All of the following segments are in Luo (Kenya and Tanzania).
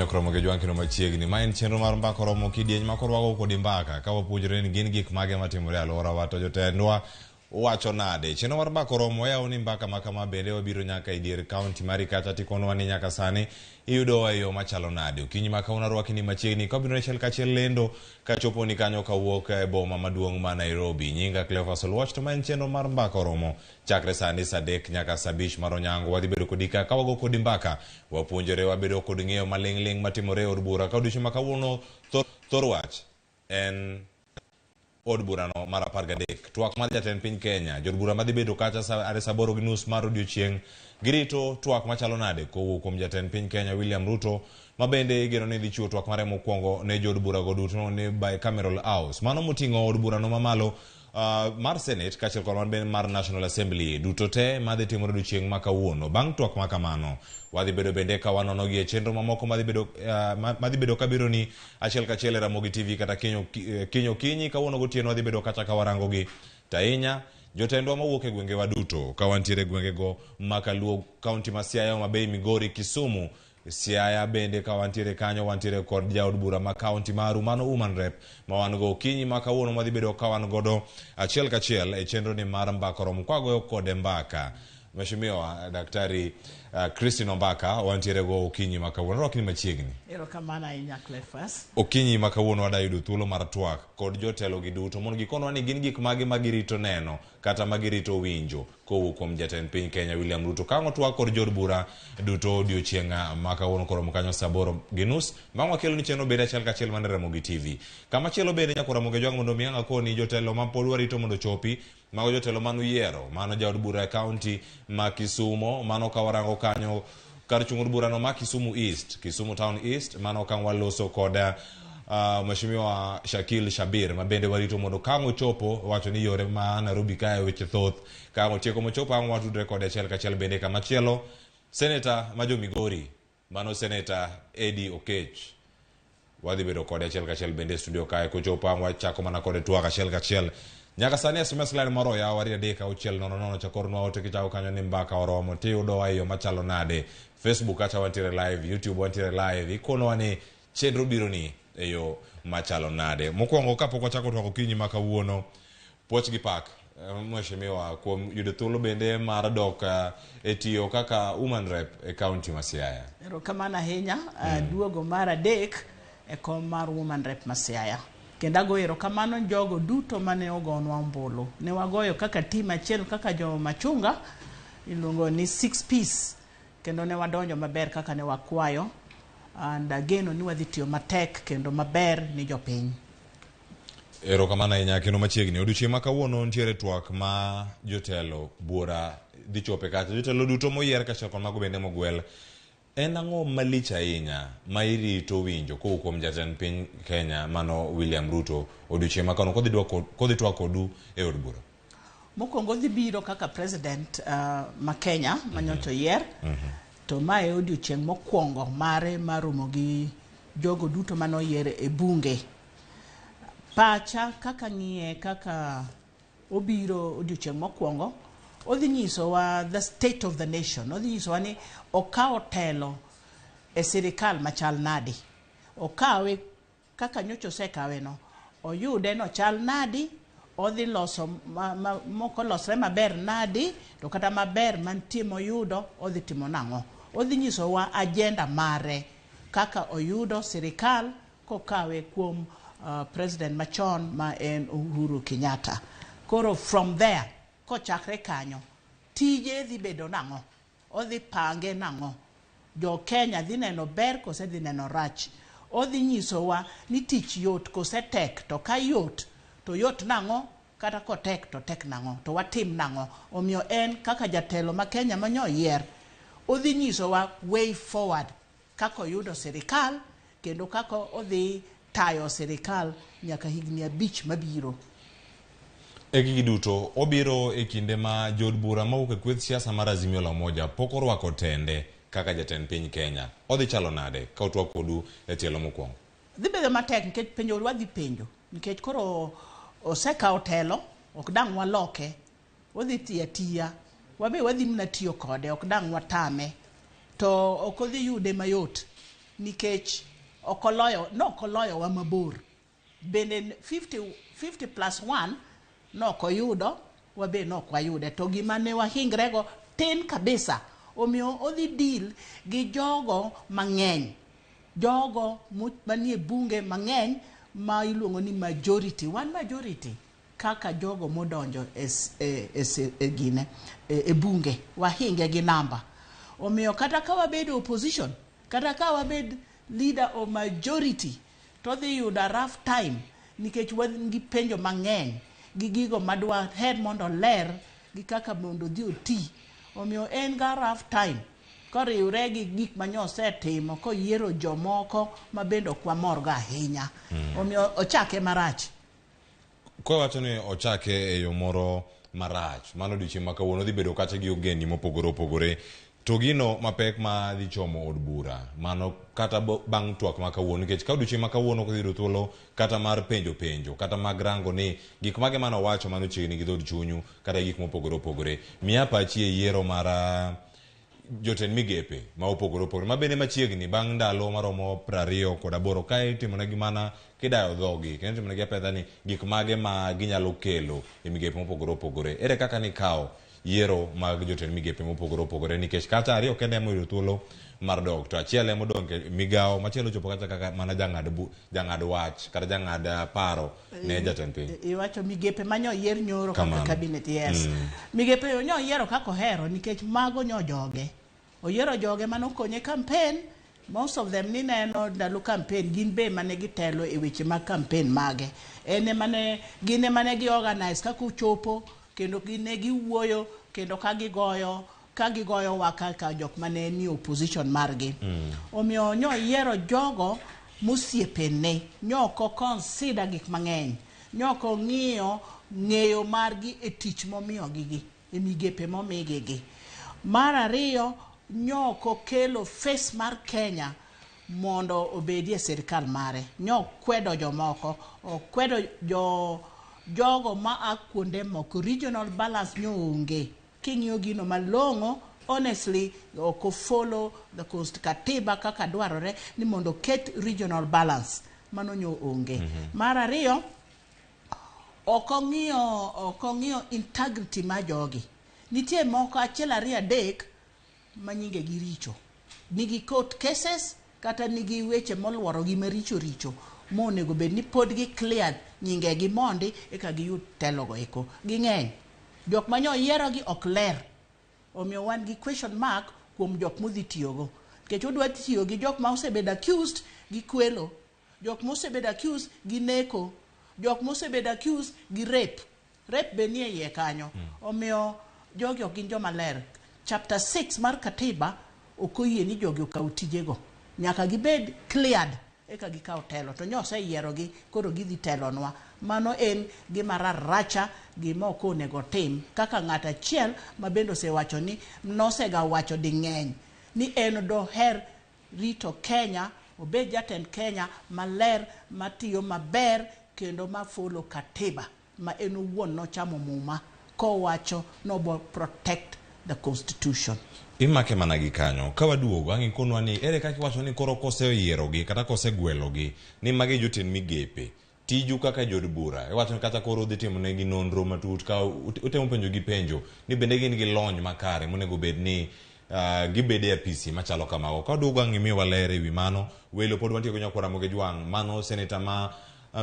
Nyakromo gi Jwang' kendo machiegni. Ma en chenro mar Mbaka Oromo kidieny ma koro wago kodi mbaka ka wapuonjore ni gin gik mage matimore e alworawa to jotendwa wacho nade. Chenro mar Mbaka Oromo wayawo ni mbaka ma kama bende wabiro nyaka e dier kaunti mari kacha tikonwa ni nyaka sani iyudowa e yo machalo nade. Okinyi ma kawuono arwaki ni machiegni ka wabiro achiel kachiel lendo kachopo ni kanyo kawuok e boma maduong' ma Nairobi. Nyinga Cleophas Oluoch to ma en chenro mar Mbaka Oromo chakre sani saa 3 nyaka saa 5 mar onyango. Wadhi bedo kodi ka wago kodi mbaka, wapuonjore, wabedo kod ng'eyo maling' ling' matimore e od bura. Ka odiochieng' ma kawuono thor wach en od burano mar 13. Twak mar jatend piny Kenya, jood bura madhi bedo kacha sa are saa 8:30 mar odiochieng' girito twak machalo nade kowuok kuom jatend piny Kenya William Ruto, ma bende igeno ni dhi chiwo twak mare mokwongo ne jood bura go duto ni bicameral house. Mano moting'o od burano mamalo mar Senate kaachiel kod man bende mar National Assembly duto te madhi timore odiochieng' ma kawuono. Bang' twak ma kamano, wadhi bedo bende ka wanono gi e chenro mamoko madhi bedo madhi bedo kabiro ni achiel kachiel e Ramogi TV kata kiny okinyi kawuono gotieno wadhi bedo kata ka warango gi. To ahinya jotendwa mawuok e gwengewa duto ka wantiere e gwengego ma Kaluo, kaunti ma Siaya, Homa Bay, Migori, Kisumu, Siaya bende ka wantiere kanyo wantiere kod jaod bura ma kaunti maru mano Woman Rep ma wan go okinyi ma kawuono wadhi bedo ka wan godo achiel kachiel e chenro ni mar Mbaka Oromo kwa goyo kode mbaka. Mheshimiwa Daktari Christine Ombaka wantiere go okinyi ma kawuono. Rwakni machiegni. Erokamano ahinya Cleophas. Okinyi ma kawuono wada yudo thuolo mar twak kod jotelo gi duto mondo gikonwa ni gin gik mage ma girito neno kata ma girito winjo kowuok kuom jatend piny Kenya William Ruto. Ka ang' otwak kod jood bura duto odiochieng' ma kawuono koromo kanyo saa 8:30. Bang' wakelo ni chenro bende achiel kachiel mana e Ramogi TV. Kama chielo bende nyaka Ramogi Jwang' mondo mi ang' akoni jotelo ma pod warito mondo ochopi, mago jotelo mane uyiero, mano jaod bura e kaunti ma Kisumo, mano ka warango kanyo kar chung' od burano ma Kisumu East, Kisumu Town East, mano ka waloso kod Mheshimiwa Shakil Shabir ma bende warito mondo ka ang' ochopo, wacho ni yore ma Nairobi kae weche thoth, ka ang' otieko mochopo ang' watudre kode achiel kachiel bende kamachielo Seneta ma jo Migori, mano Seneta Eddie Okech, wadhi bedo kode achiel kachiel bende e studio kae kochopo ang' wachako mana kode twak achiel kachiel. Nyaka sani SMS line moro oyaw 2 3 6 0 0 chakornwa ote kichako kanyo ni Mbaka Oromo tiyudowa e yo machalo nade. Facebook kacha wantiere live, YouTube wantiere live, ikonowa ni chenro biro ni e yo machalo nade. Mokwongo kapok wachako twak okinyi ma kawuono, puoch gi pak Mheshimiwa kuom yudo thuolo bende mar dok e tiyo kaka woman rep e kaunti ma Siaya. Erokamano ahinya duogo mar 3 e kom mar woman rep ma Siaya. Kendo agoyo erokamano jogo duto mane ogonwa ombulu. Ne wagoyo kaka team achiel kaka jo machunga iluongo ni 6 piece kendo ne wadonjo maber kaka ne wakwayo and ageno ni wadhi tiyo matek kendo maber ni jopiny. Erokamano ahinya kendo machiegni. Odiochieng' ma kawuono nitiere twak ma jotelo buora dhi chope kacha. Jotelo duto moyier kaachiel kod mago bende mogwel. En ang'o malich ahinya ma irito winjo kowuok kuom jatend piny Kenya mano William Ruto odiochieng' ma kawuono kodhi twak kodu e od bura? Mokwongo odhi biro kaka president ma Kenya manyocha oyier. To mae e odiochieng' mokwongo mare mar romo gi jogo duto mane oyier e bunge. Pacha kaka ng'iye kaka obiro odiochieng' mokwongo, odhi nyisowa the state of the nation. Odhi nyisowa ni okawo telo e sirikal machal nadi. Okawe kaka nyocha osekawe no, oyude nochal nadi, odhi loso moko losre maber nadi, to kata maber mantie moyudo odhi timo nang'o. Odhi nyisowa agenda mare kaka oyudo sirikal kokawe kuom president machon ma en Uhuru Kenyatta. Koro from there, kochakre kanyo, tije dhi bedo nang'o? Odhi pange nang'o? Jo Kenya dhi neno ber kose dhi neno rach? Odhi nyisowa ni tich yot kose tek, to ka yot to yot nang'o, kata kotek to tek nang'o, to watim nang'o? Omiyo en kaka jatelo ma Kenya manyo oyier, odhi nyisowa way forward kaka oyudo sirikal kendo kaka odhi tayo sirikal nyaka higni 5 mabiro. E gigi duto, obiro e kinde ma jood bura mawuok e kweth siasa mar Azimio la Umoja pok orwako tende kaka jatend piny Kenya. Odhi chalo nade ka otwak kodu e tielo mokwongo? Dhi bedo matek nikech penjo wadhi penjo nikech koro osekawo telo, ok dang' waloke. Odhi tiyo atiya. Wabe wadhi mana tiyo kode, ok dang' watame. To ok odhi yude mayot. Nikech ok oloyo, nok oloyowa mabor. Bende 50, 50 plus 1 nok oyudo, wabe nok wayude. To gima ne wahingrego tin kabisa. Omiyo odhi deal gi jogo mang'eny. Jogo manie bunge mang'eny ma iluongo ni majority. Wan majority kaka jogo modonjo e, e, e, e, gine, e bunge. Wahinge gi namba. Omiyo kata ka wabedo opposition, kata ka wabed leader of majority, to odhi yudo a rough time nikech wan gi penjo mang'eny gi gigo madwaher mondo oler gi kaka mondo odhi oti. Omiyo en ga rough time koriwre gi gik ma osetimo koyiero jomoko ma bende ok wamorgo ahinya. Omiyo ochake marach. Kowacho ni ochake e yo moro marach, mano odiochieng' ma kawuono dhi bedo kacha gi ogendni mopogore opogore. To gino mapek ma dhi chomo od bura, mano kata bang' twak ma kawuono, nikech ka odiochieng' ma kawuono ok dhi yudo thuolo kata mar penjo penjo, kata mag rango ni gik mage mane owacho mano chiegni gi dhood chunyu, kata gik mopogore opogore. Miya pachi e yiero mar jotend migepe ma opogore opogore ma bende machiegni bang' ndalo maromo 28 ka itimonegi mana kidayo dhogi kendo itimonegi apedha ni gik mage ma ginyalo kelo e migepe mopogore opogore. Ere kaka nikawo yiero mag jotend migepe mopogore opogore nikech kata ariyo kende ema oyudo thuolo mar dok to achiel ema odong' e migawo machielo ochopo kacha kaka mana jang'ad wach kata jang'ad paro ne jatend piny. Iwacho migepe ma nyoyier nyoro kaka cabinet, yes. Migepe nyo yiero kaka ohero nikech mago nyo joge. Oyiero joge manokonye campaign. Most of them nineno ndalo campaign gin be mane gitelo e weche mag campaign mage. En emane gin emane gi organize kaka ochopo kendo gin ne giwuoyo kendo ka gigoyo wa kaka jok mane ni opposition margi. Omiyo nyo yiero jogo mosiepene, nyo ok o consider gik mang'eny, nyo ok ong'iyo ng'eyo margi e tich momiyogi e migepe momigi gi. Mar ariyo, nyo ok okelo face mar Kenya mondo obedie e sirikal mare. Nyo okwedo jomoko, okwedo jogo ma a kuonde moko. Regional balance nyo onge. King'iyo gino malong'o, honestly, ok o follow the katiba kaka dwarore ni mondo oket regional balance. Mano nyo onge. Mar ariyo, ok ong'iyo integrity mar jogi. Nitie moko achiel ariyo adek ma nyinge gi richo. Nigi court cases kata nigi weche moluorogi maricho richo monego bed ni pod gi clear nyingegi mondi eka giyud telogo eko. Ging'eny. Jok manyo yierogi ok ler. Omiyo wan gi question mark kuom jok modhi tiyogo. Nikech odwa tiyo gi jok ma osebedo accused gi kwelo, jok mosebedo accused gi neko, jok mosebedo accused gi rape. Rape be nie iye kanyo. Omiyo jogi ok gin joma ler. Chapter 6 mar katiba ok oyie ni jogi okaw tijego. Nyaka gibed cleared eka gikaw telo. To nyo oseyierogi koro gidhi telonwa. Mano en gima raracha, gima ok onego tim. Kaka ng'at achiel ma bende osewacho ni nosegawacho ding'eny ni en doher rito Kenya, obed jatend Kenya maler, matiyo maber kendo ma follow katiba ma en owuon nochamo muma kowacho nobo protect the constitution. Imake mana gi kanyo. Ka waduogo, ang' ikonwa ni ere kaka iwacho ni koro koseyierogi kata kosegwelogi ni magi jotend migepe. Tiju kaka jood bura, iwacho ni kata koro udhi timo negi nonro matut ka utemo penjo gi penjo ni bende gin gi lony makare monego bed ni gibede e apisi machalo kamago. Ka waduogo ang' imiwa ler ewi mano, welo pod wantie go nyakwar Ramogi Jwang', mano seneta ma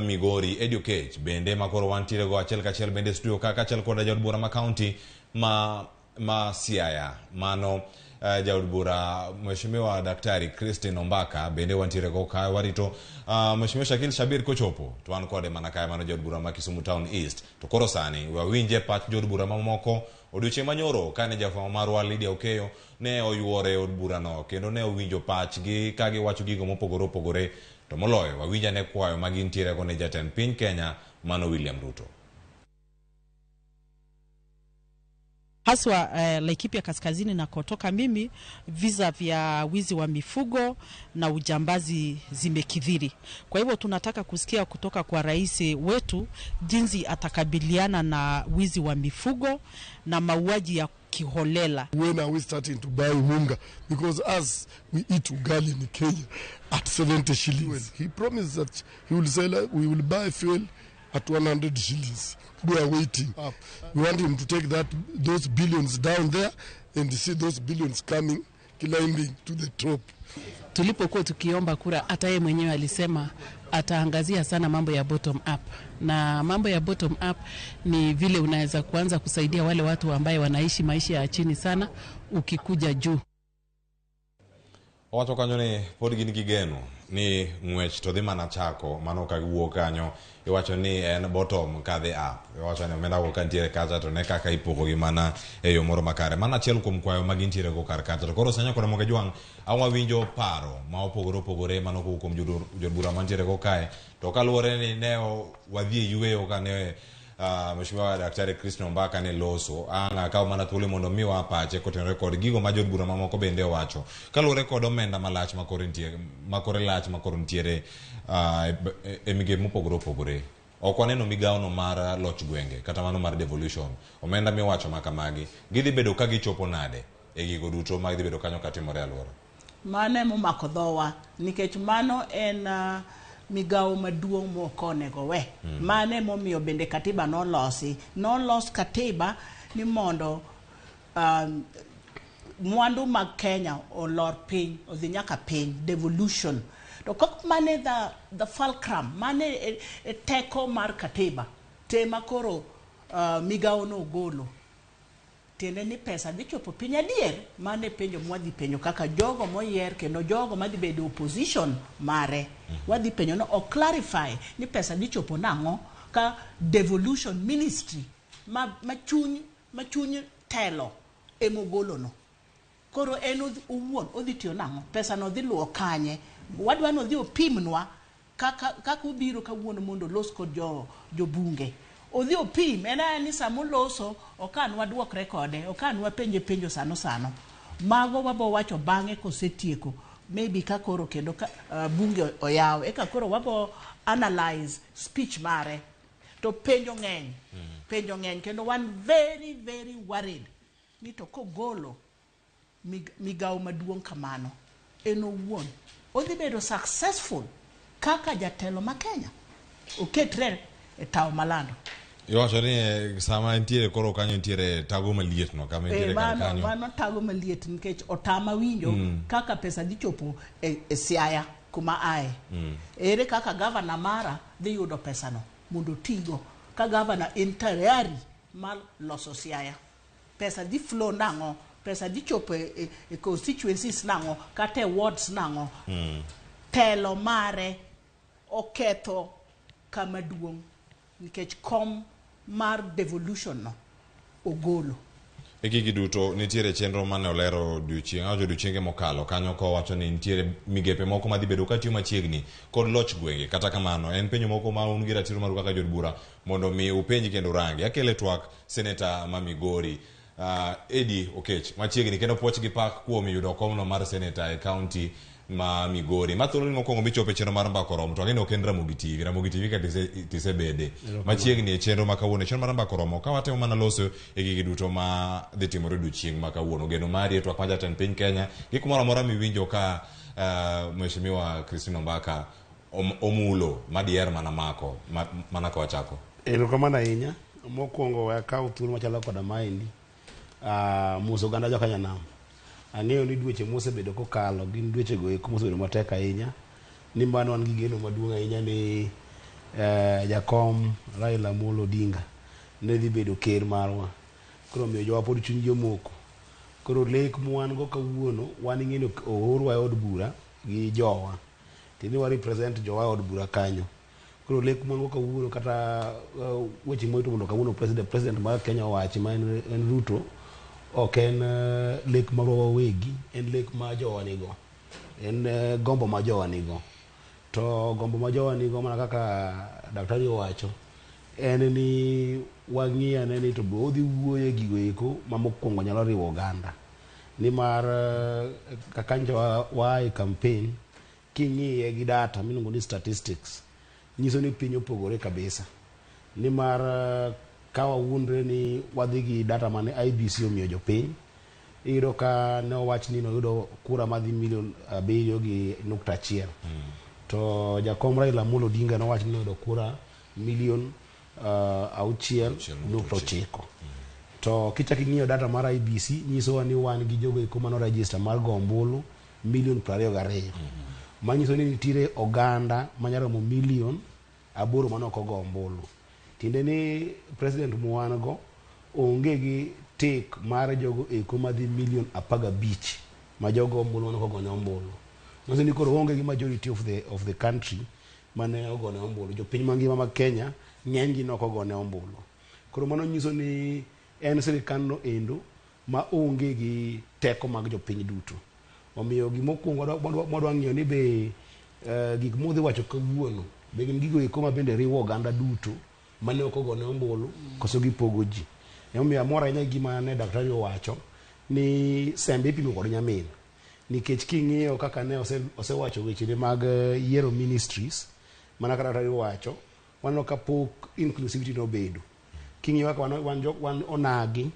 Migori Eddie Oketch bende ma koro wantiere go achiel kachiel bende e studio ka kaachiel koda jaod bura ma county ma Siaya mano jaod bura Mheshimiwa Daktari Christine Ombaka bende wantiere go ka warito Mheshimiwa Shakil Shabir kochopo to wan kode mana kae mano jaod bura ma Kisumu Town East. To koro sani wawinje pach jood bura mamoko odiochieng' manyoro kane jafwambo marwa Lydia Okeyo ne oyuore e od burano kendo ne owinjo pachgi ka giwacho gigo mopogore opogore to moloyo wawinj ane kwayo ma gintiere go ne jatend piny Kenya mano William Ruto. Haswa Laikipia Kaskazini nakotoka mimi, visa vya wizi wa mifugo na ujambazi zimekithiri. Kwa hivyo tunataka kusikia kutoka kwa rais wetu jinsi atakabiliana na wizi wa mifugo na mauaji ya kiholela. When are we starting to buy unga? Because us, we eat ugali in Kenya at 70 shillings. He promised that he will sell, we will buy fuel at 100 shillings. We are waiting. We want him to take those billions down there and see those billions coming, climbing to the top. Tulipokuwa tukiomba kura, hata yeye mwenyewe alisema ataangazia sana mambo ya bottom up, na mambo ya bottom up ni vile unaweza kuanza kusaidia wale watu ambaye wanaishi maisha ya chini sana ukikuja juu. Owacho kanyo ni pod gin gi geno ni ng'wech to dhi mana chako mano ka giwuok kanyo iwacho ni en bottom kadhi up. Iwacho ni omenda go kantiere kacha to ne kaka ipogo gi mana e yo moro makare. Mano achiel kuom kwayo ma gintiere go kar kacha. To koro sanya kod Ramogi Jwang' ang' wawinjo paro ma opogore opogore mano kowuok kuom jod bura mantiere go kae. To kaluwore ni ne wadhi e yueyo kane Mheshimiwa Daktari Christine Ombaka ne loso, ang' akaw mana thuolo mondo miwa pache kotenore kod gigo ma jod bura mamoko bende owacho. Kaluwore kod omenda malach makoro nitie, makore lach makoro nitiere e migepe mopogore opogore. Ok waneno migawono mar loch gwenge kata mano mar devolution. Omenda miwacho ma kamagi gidhi bedo ka gichopo nade e gigo duto ma gidhi bedo kanyo katimore e alwora? Mano emomako dhowa nikech mano en migawo maduong' mok onego we. Mano emomiyo bende katiba nolosi. Nolos katiba ni mondo mwandu mag Kenya olor piny, odhi nyaka piny, devolution. To kok mane the fulcrum, mane e teko mar katiba, tema koro migawo no ogolo. Tiende ni pesa dhi chopo piny adier, mane penjo mwadhi penjo kaka jogo moyier kendo jogo madhi bedo opposition mare. Wadhi penjo no o clarify ni pesa dhi chopo nang'o ka devolution ministry ma chuny telo emogolo no. Koro en owuon odhi tiyo nang'o? Pesa no dhi luwo kanye? Wadwa ni odhi opimnwa kaka obiro kawuono mondo olos kod jobunge. Odhi opim, en aya ni sama oloso, okan waduokre kode, okan wapenje penjo sano sano. Mago wabo wacho bang'e kosetieko. Maybe ka koro kendo ka bunge oyaw, eka koro wabo analyze speech mare. To penjo ng'eny, penjo ng'eny, kendo wan very, very worried ni to kogolo migawo maduong' kamano, en owuon odhi bedo successful kaka jatelo ma Kenya, oketre e tawo malando. Iwacho ni sama entiere koro kanyo nitiere tago maliet no, kama entiere kar kanyo. Mano tago maliet nikech otama winjo kaka pesa dhi chopo e Siaya kuma ae. Ere kaka gavana mara dhi yudo pesano mondo otigo ka gavana en tayari mar loso Siaya. Pesa dhi flow nang'o? Pesa dhi chopo e constituencies nang'o? Kata e wards nang'o? Telo mare oketho kama duong' nikech kom mar devolution no ogolo. E gigi duto nitiere chenro mane olero odiochieng', awacho odiochienge mokalo kanyo kowacho ni nitiere migepe moko madhi bedo katiyo machiegni kod loch gwenge. Kata kamano en penjo moko ma un gi ratiro maru kaka jod bura mondo mi upenji kendo urangi. Akele twak seneta ma Migori Eddie Okech machiegni kendo puoch gi pak kuom yudo komno mar seneta e county ma Migori. Ma thuolo ni mokwongo michopo e chenro mar Mbaka Oromo, to ang'e ni ok en Ramogi TV. Ramogi TV ka tisebede. Machiegni e chenro ma kawuono, e chenro mar Mbaka Oromo, ka watemo mana loso e gigi duto ma dhi timore odiochieng' ma kawuono. Geno mari e twak mar jatend piny Kenya, gi kumoro amora miwinjo ka Mheshimiwa Christine Ombaka omulo madier mana mako, mana ka wachako. Erokamano ahinya. Mokwongo we akaw thuolo machalo koda maendi. Mos oganda joka Nyanam. Ang'eyo ni dweche mosebedo kokalo gin dweche go eko mosebedo matek ahinya. Ni mano wan gi geno maduong' ahinya ni jakom Raila Amolo Odinga ne dhi bedo ker marwa. Koro omiyo jowa pod chunygi omoko. Koro lek mwan go kawuono wan ing'e ni oorwa e od bura gi jowa. Tiende ni wa represent jowa e od bura kanyo. Koro lek mwan go kawuono kata weche morito mondo kawuono president mar Kenya owachi ma en Ruto ok en lek marwa wawegi, en lek ma jowa nigo. En gombo ma jowa nigo. To gombo ma jowa nigo mana kaka daktari owacho, en ni wang'i ane ni to be odhi wuoyo e gigo eko ma mokwongo nyalo riwo oganda. Nimar kaka nyocha waa e campaign, king'iye gi data miluongo ni statistics, nyiso ni piny opogore kabisa. Nimar ka wawuondre ni wadhi gi data mane IEBC omiyo jopiny, iyudo ka ne owach ni noyudo kura madhi milion 7.1. To jakom Raila Amolo Odinga nowach ni noyudo kura milion 6.9. To kichak ing'iyo data mar IEBC nyisowa ni wan gi jogo eko mano register mar go ombulu milion 22. Manyiso ni nitiere oganda manyalo romo milion 8 mane ok ogo ombulu. Tiende ni president mwan go onge gi tik mar jogo eko madhi milion 15 ma jogo ombulu mane ok ogone ombulu. Manyiso ni koro oonge gi majority of the country mane ogone ombulu. Jopiny mangima mag Kenya ng'eny gi nok ogone ombulu. Koro mano nyiso ni en sirikand no endo ma onge gi teko mag jopiny duto. Omiyo gimokwongo mwadwa ng'iyo ni be gik modhi wacho kawuono be gin gigo eko ma bende riwo oganda duto mane ok ogone ombulu koso gipogo ji. Emomiyo amor ahinya gi gima ne daktari owacho ni sembe ipimo kod nyamin. Nikech king'iyo kaka ne osewacho wechene mag yiero ministries mana kaka daktari owacho, waneno ka pok inclusivity nobedo. King'iyo kaka wan onagi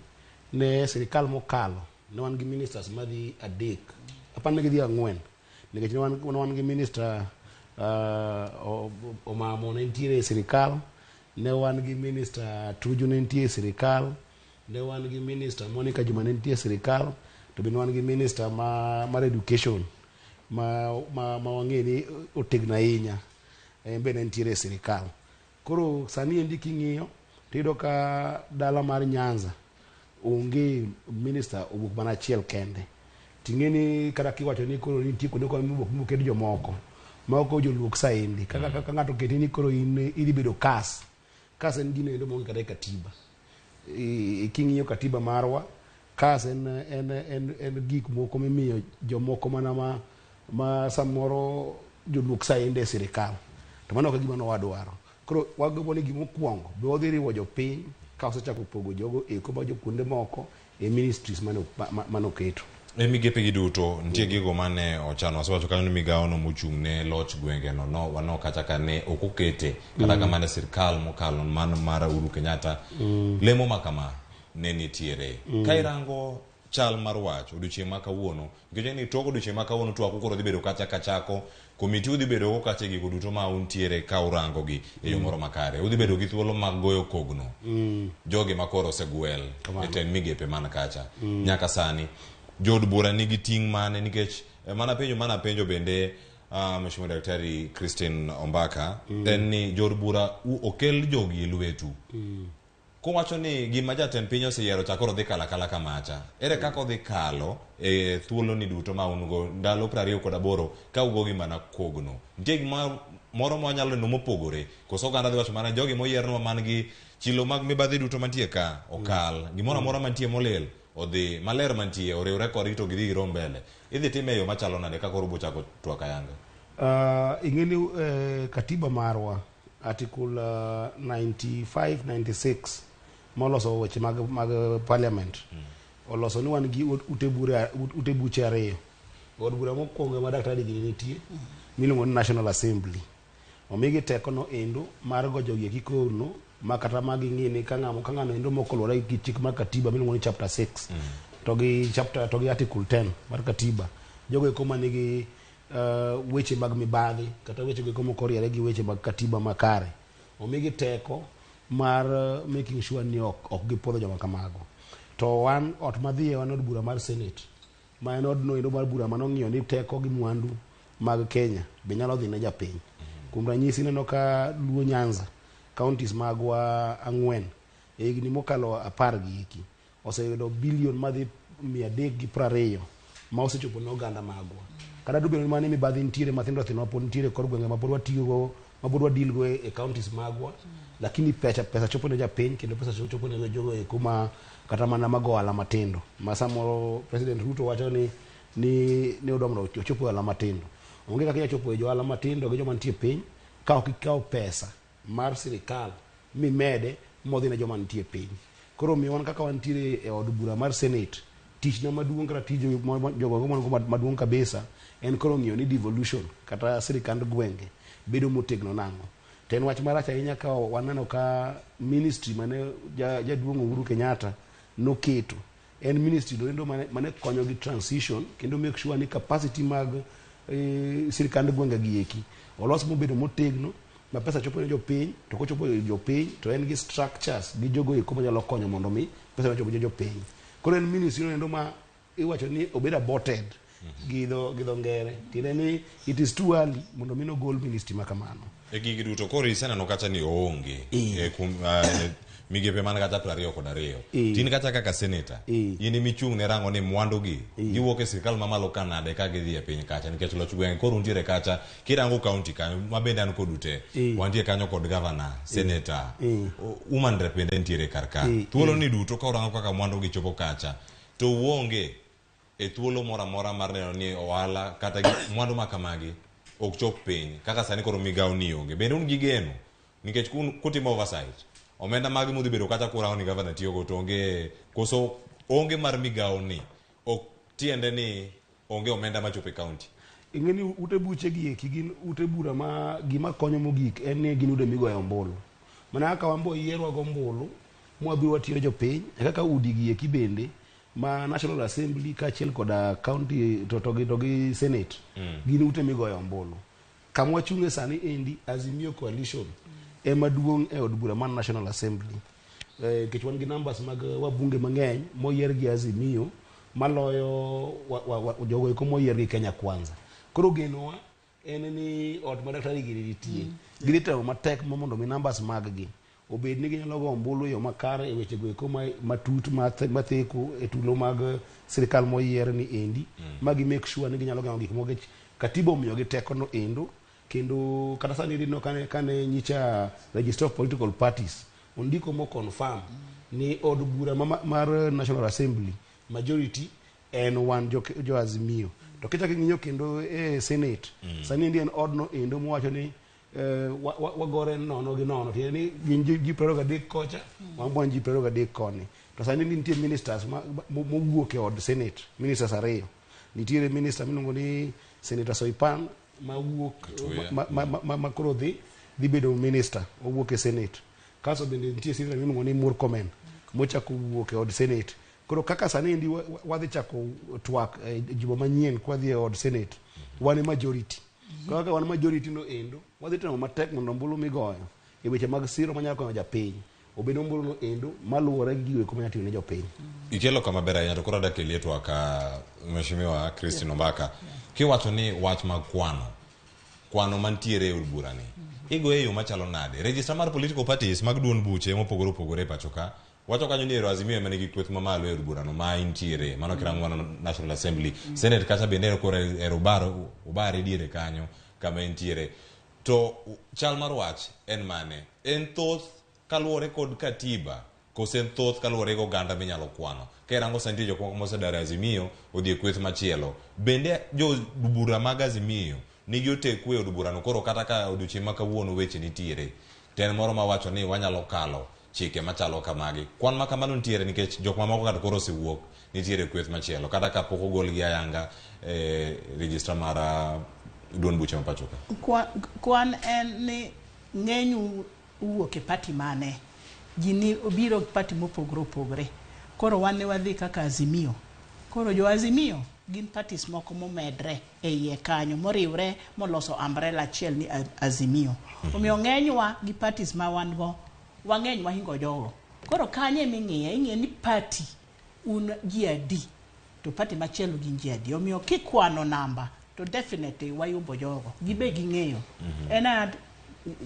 ne sirikal mokalo ne wan gi ministers madhi adek, apani ne gidhi ang'wen nikech ne wan gi minister Omamo ne nitiere e sirikal, ne wan gi minister Tuju ne nitie e sirikal, ne wan gi minister Monica Juma ne nitie e sirikal, to be ne wan gi minister mar education ma wang'e ni otegno ahinya, en be ne nitiere e sirikal. Koro sani endi king'iyo tiyudo ka dala mar Nyanza onge minister, owuok mana achiel kende. Ting'e ni kata kiwacho ni koro nitie kuonde moko mowuok moket jomoko maoko joluok saendi kaka kaka ng'ato oketi ni koro in idhi bedo CAS. CAS en gino endo maonge kata e katiba. King'iyo katiba marwa, CAS en gik moko mimiyo jomoko mana ma samoro joluok saende e sirikal. To mano ok e gima ne wadwaro. Koro wagombo ni gimokwongo be wadhi riwo jopiny ka osechako pogo jogo eko ma jo kuonde moko e ministries mane oketo. E migepe gi duto nitie gigo mane ochano wasewacho kanyo ni migawo no mochung' ne loch gwenge no no wano kacha ka ne ok okete kata kamano e sirikal mokalo mano mar Uhuru Kenyatta lemo ma kama ne nitiere. Ka irango chal mar wach odiochieng' ma kawuono, nikech ni tok odiochieng' ma kawuono twak koro dhi bedo kacha kachako komiti udhi bedo go kacha e gigo duto ma untiere ka urango gi e yo moro makare udhi bedo gi thuolo mag goyo kogno jogi ma koro osegwel e tend migepe man kacha. Nyaka sani jood bura nigi ting' mane? Nikech mana penjo mana penjo bende Mheshimiwa Daktari Christine Ombaka en ni jood bura okel jogi e lwetu kowacho ni gima jatend piny oseyiero cha koro dhi kalo akala kamacha, ere kaka odhi kalo e thuolo ni duto ma un go ndalo 28 ka ugogi mana kogno? Nitie gima moro ma wanyalo neno mopogore koso oganda dhi wacho mana jogi moyiernwa man gi chilo mag mibadhi duto mantie ka okal gimoro amora mantie molil odhi maler mantie oriwre kodgi to gidhi girom mbele idhi time e yo machalo nade ka koro ubochako twak ayanga? Ing'e ni katiba marwa article 95 96 moloso weche mag parliament oloso ni wan gi ute buche ariyo. Od bura mokwongo ma daktari gini nitie miluongo ni National Assembly omigi teko no endo mar go jogi eki kono ma kata ma ging'i ni ka ng'amo ka ng'ano endo mok oluwore gi chik mar katiba miluongo ni chapter 6 to gi chapter to gi article 10 mar katiba, jogo eko manigi weche mag mibadhi kata weche go eko mok oriere gi weche mag katiba makare, omigi teko mar making sure ni ok gipuodho joma kamago. To wan ot madhiye wan od bura mar Senate ma en odno endo mar bura manong'iyo ni teko gi mwandu mag Kenya be nyalo dhi ne japiny. Kuom ranyisi, ineno ka Luo Nyanza counties magwa ang'wen e higni mokalo 10 gi eki oseyudo bilion madhi 320 ma osechopo ne oganda magwa. Kata dobedo ni mano mibadhi nitiere mathindo thindo mapod nitiere kor gwenge mapod watiyogo mapod wadeal go e counties magwa, lakini pesa chopo ne japiny kendo pesa chopo ne jogo eko ma kata mana mago ohala matindo ma samoro President Ruto wacho ni odwa mondo ochop e ohala matindo. Onge kaka inyalo chopo e jo ohala matindo gi joma nitie piny ka ok ikawo pesa mar sirikal. mimede modhi ne joma nitie piny. Koro omiyo wan kaka wantiere e od bura mar Senate, tichna maduong' kata tij jogo maduong' kabisa en koro ng'iyo ni devolution kata sirikand gwenge bedo motegno nang'o. To en wach marach ahinya ka waneno ka ministry mane jaduong' Uhuru Kenyatta noketo en ministry noendo mane konyo gi transition kendo make sure ni capacity mag sirikand gwenge gi eki olos mobedo motegno ma pesa chopo ne jopiny, to kochopo ne jopiny to en gi structures gi jogo eko manyalo konyo mondo mi pesa no ochop ne jopiny. Koro en ministry noendo ma iwacho ni obedo aborted gi dho ngere, tiende ni it is too early mondo mi nogol ministry ma kamano. E gigi duto koro iseneno kacha ni oonge e kuom migepe man kata 22. Tin kacha kaka senator, in emichung' ne rango ni mwandu gi giwuok e sirikal mamalo ka nade ka gidhi e piny kacha, nikech loch gwenge koro untiere kacha kirango county kanyo ma bende an kodu te, wantie kanyo kod governor, senator, woman rep bende nitiere kar ka. Thuolo ni duto ka urango kaka mwandu gi chopo kacha to uonge e thuolo moro amora mar neno ni ohala kata mwandu ma kamagi ok chop piny kaka sani koro migawo ni onge. Bende un gi geno nikech kutimo oversight omenda magi modhi bedo kata kurango ni gavana tiyogo to onge koso onge mar migawo ni ok tiende ni onge omenda machopo e county. Ing'e ni ute buche gi eki gin ute bura ma gima konyo mogik en ni gin ute migoyo ombulu. Mana kaka wan be oyierwa go ombulu mwabiro watiyo jopiny, e kaka udi gi eki bende ma National Assembly kaachiel koda county to gi Senate gin ute migoyo ombulu. Kama wachung'e sani endi Azimio Coalition ema duong' e od bura mar National Assembly. Nikech wan gi numbers mag wabunge mang'eny moyier gi Azimio maloyo jogo eko moyier gi Kenya Kwanza. Koro genowa en ni ot ma daktari gini nitie gidhi temo matek mondo mi numbers mag gi obed ni ginyalo go ombulu e yo makare e weche go eko matut matheko e tulo mag sirikal moyier ni endi, ma gi make sure ni ginyalo geng'o gik moko nikech katiba omiyogi teko no endo. Kendo kata sani ineno kane nyicha Register of Political Parties ondiko mo confirm ni od bura mar National Assembly majority en wan jo Azimio. To kichako ing'iyo kendo e Senate, sani endi en odno endo mowacho ni wagore nono gi nono, tiende ni gin ji 23 kocha, wan wan ji 23 koni. To sani nitie ministers mowuok e od Senate, ministers ariyo. Nitiere minister miluongo ni Senator Soipan mawuok ma koro dhi bedo minister owuok e Senate. Kaso bende nitie senator miluongo ni Murkomen mochako wuok e od Senate. Koro kaka sani endi wadhi chako twak juma manyien kwadhi e od Senate, wan e majority. Kaka wan majority no endo, wadhi temo matek mondo ombulu migoyo e weche mag siro manyalo konyo japiny obed ombulu no endo maluwore gi gigo eko manyalo tiyo ne jopiny. Ikelo kama ber ahinya to koro adwa kelie twak Mheshimiwa Christine Ombaka. Kiwacho ni wach mag kwano mantiere e od bura ni igoye e yo machalo nade? Register mar political parties mag duond buche mopogore opogore e pacho ka wacho kanyo ni ero Azimio ema nigi kweth mamalo e od burano ma intiere, mano kirango mano National Assembly. Senate kacha bende koro ero obare diere kanyo kama entiere. To chal mar wach en mane? En thoth kaluwore kod katiba kose en thoth kaluwore gi oganda minyalo kwano? Ka irango sani nitie jok moko mosedar e Azimio odhi e kweth machielo. Bende jo bura mag Azimio nigi oteku e od burano koro kata ka odiochieng' ma kawuono weche nitiere to en moro mawacho ni wanyalo kalo chike machalo kamagi. Kwan ma kamano nitiere nikech jok mamoko kata koro osewuok nitiere kweth machielo kata ka pok ogolgi ayanga e register mar duond buche ma pacho ka. Kwan en ni ng'enyu wuok e party mane? Ji ni obiro party mopogore opogore. Koro wan ne wadhi kaka Azimio. Koro jo Azimio gin parties moko momedre e iye kanyo moriwre moloso umbrella achiel ni Azimio. Omiyo ng'enywa gi parties ma wan go wang'eny wahingo jogo. Koro kanye ming'iye, ing'iye ni party un ji adi to party machielo gin ji adi. Omiyo kikwano namba to definitely wayumbo jogo. Gibe ging'eyo. En a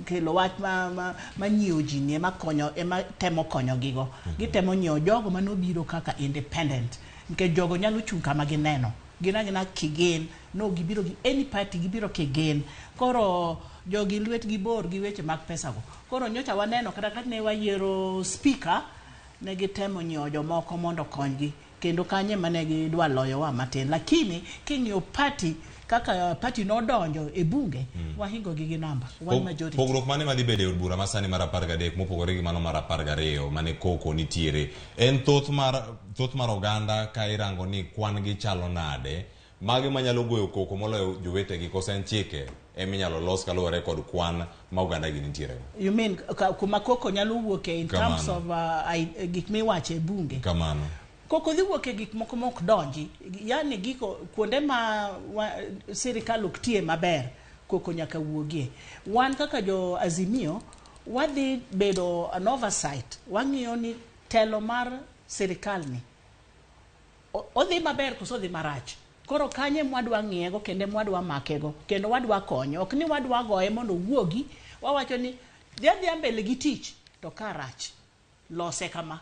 kelo wach ma nyiewo ji ni ema konyo, ema temo konyo gigo. Gitemo nyiewo jogo manobiro kaka independent. Nikech jogo nyalo chung' kama gineno. Gin agina kigin. No gibiro gi any party gibiro kigin. Koro jogi lwetgi bor gi weche mag pesago. Koro nyocha waneno kata ka ne wayiero speaker, ne gitemo nyiewo jomoko mondo okonygi. Kendo kanye mane gidwa loyowa matin. Lakini king'iyo party Kaka party nodonjo e bunge, wahingo gi gi namba, wan majority. Pogruok mane madhi bedo e od bura masani mar 13 mopogore gi mano mar 12 mane koko nitiere en thoth mar oganda ka irango ni kwan gi chalo nade mage manyalo goyo koko moloyo jowetegi koso en chike eminyalo los kaluwore kod kwan ma oganda gi nitiere go? You mean kuma koko nyalo wuoke in terms Kamano. of gik miwacho e bunge? Kamano. Koko dhi wuok e gik moko mok donji, yani giko kuonde ma sirikal ok tiye maber, koko nyaka wuogie. Wan kaka jo Azimio wadhi bedo an oversight, wang'iyo ni telo mar sirikal ni odhi maber koso odhi marach. Koro kanye mwadwa ng'iyego kendo mwadwa makego kendo wadwa konyo, ok ni wadwa goye mondo owuogi. Wawacho ni dhi adhiya mbele gi tich, to ka rach lose kama.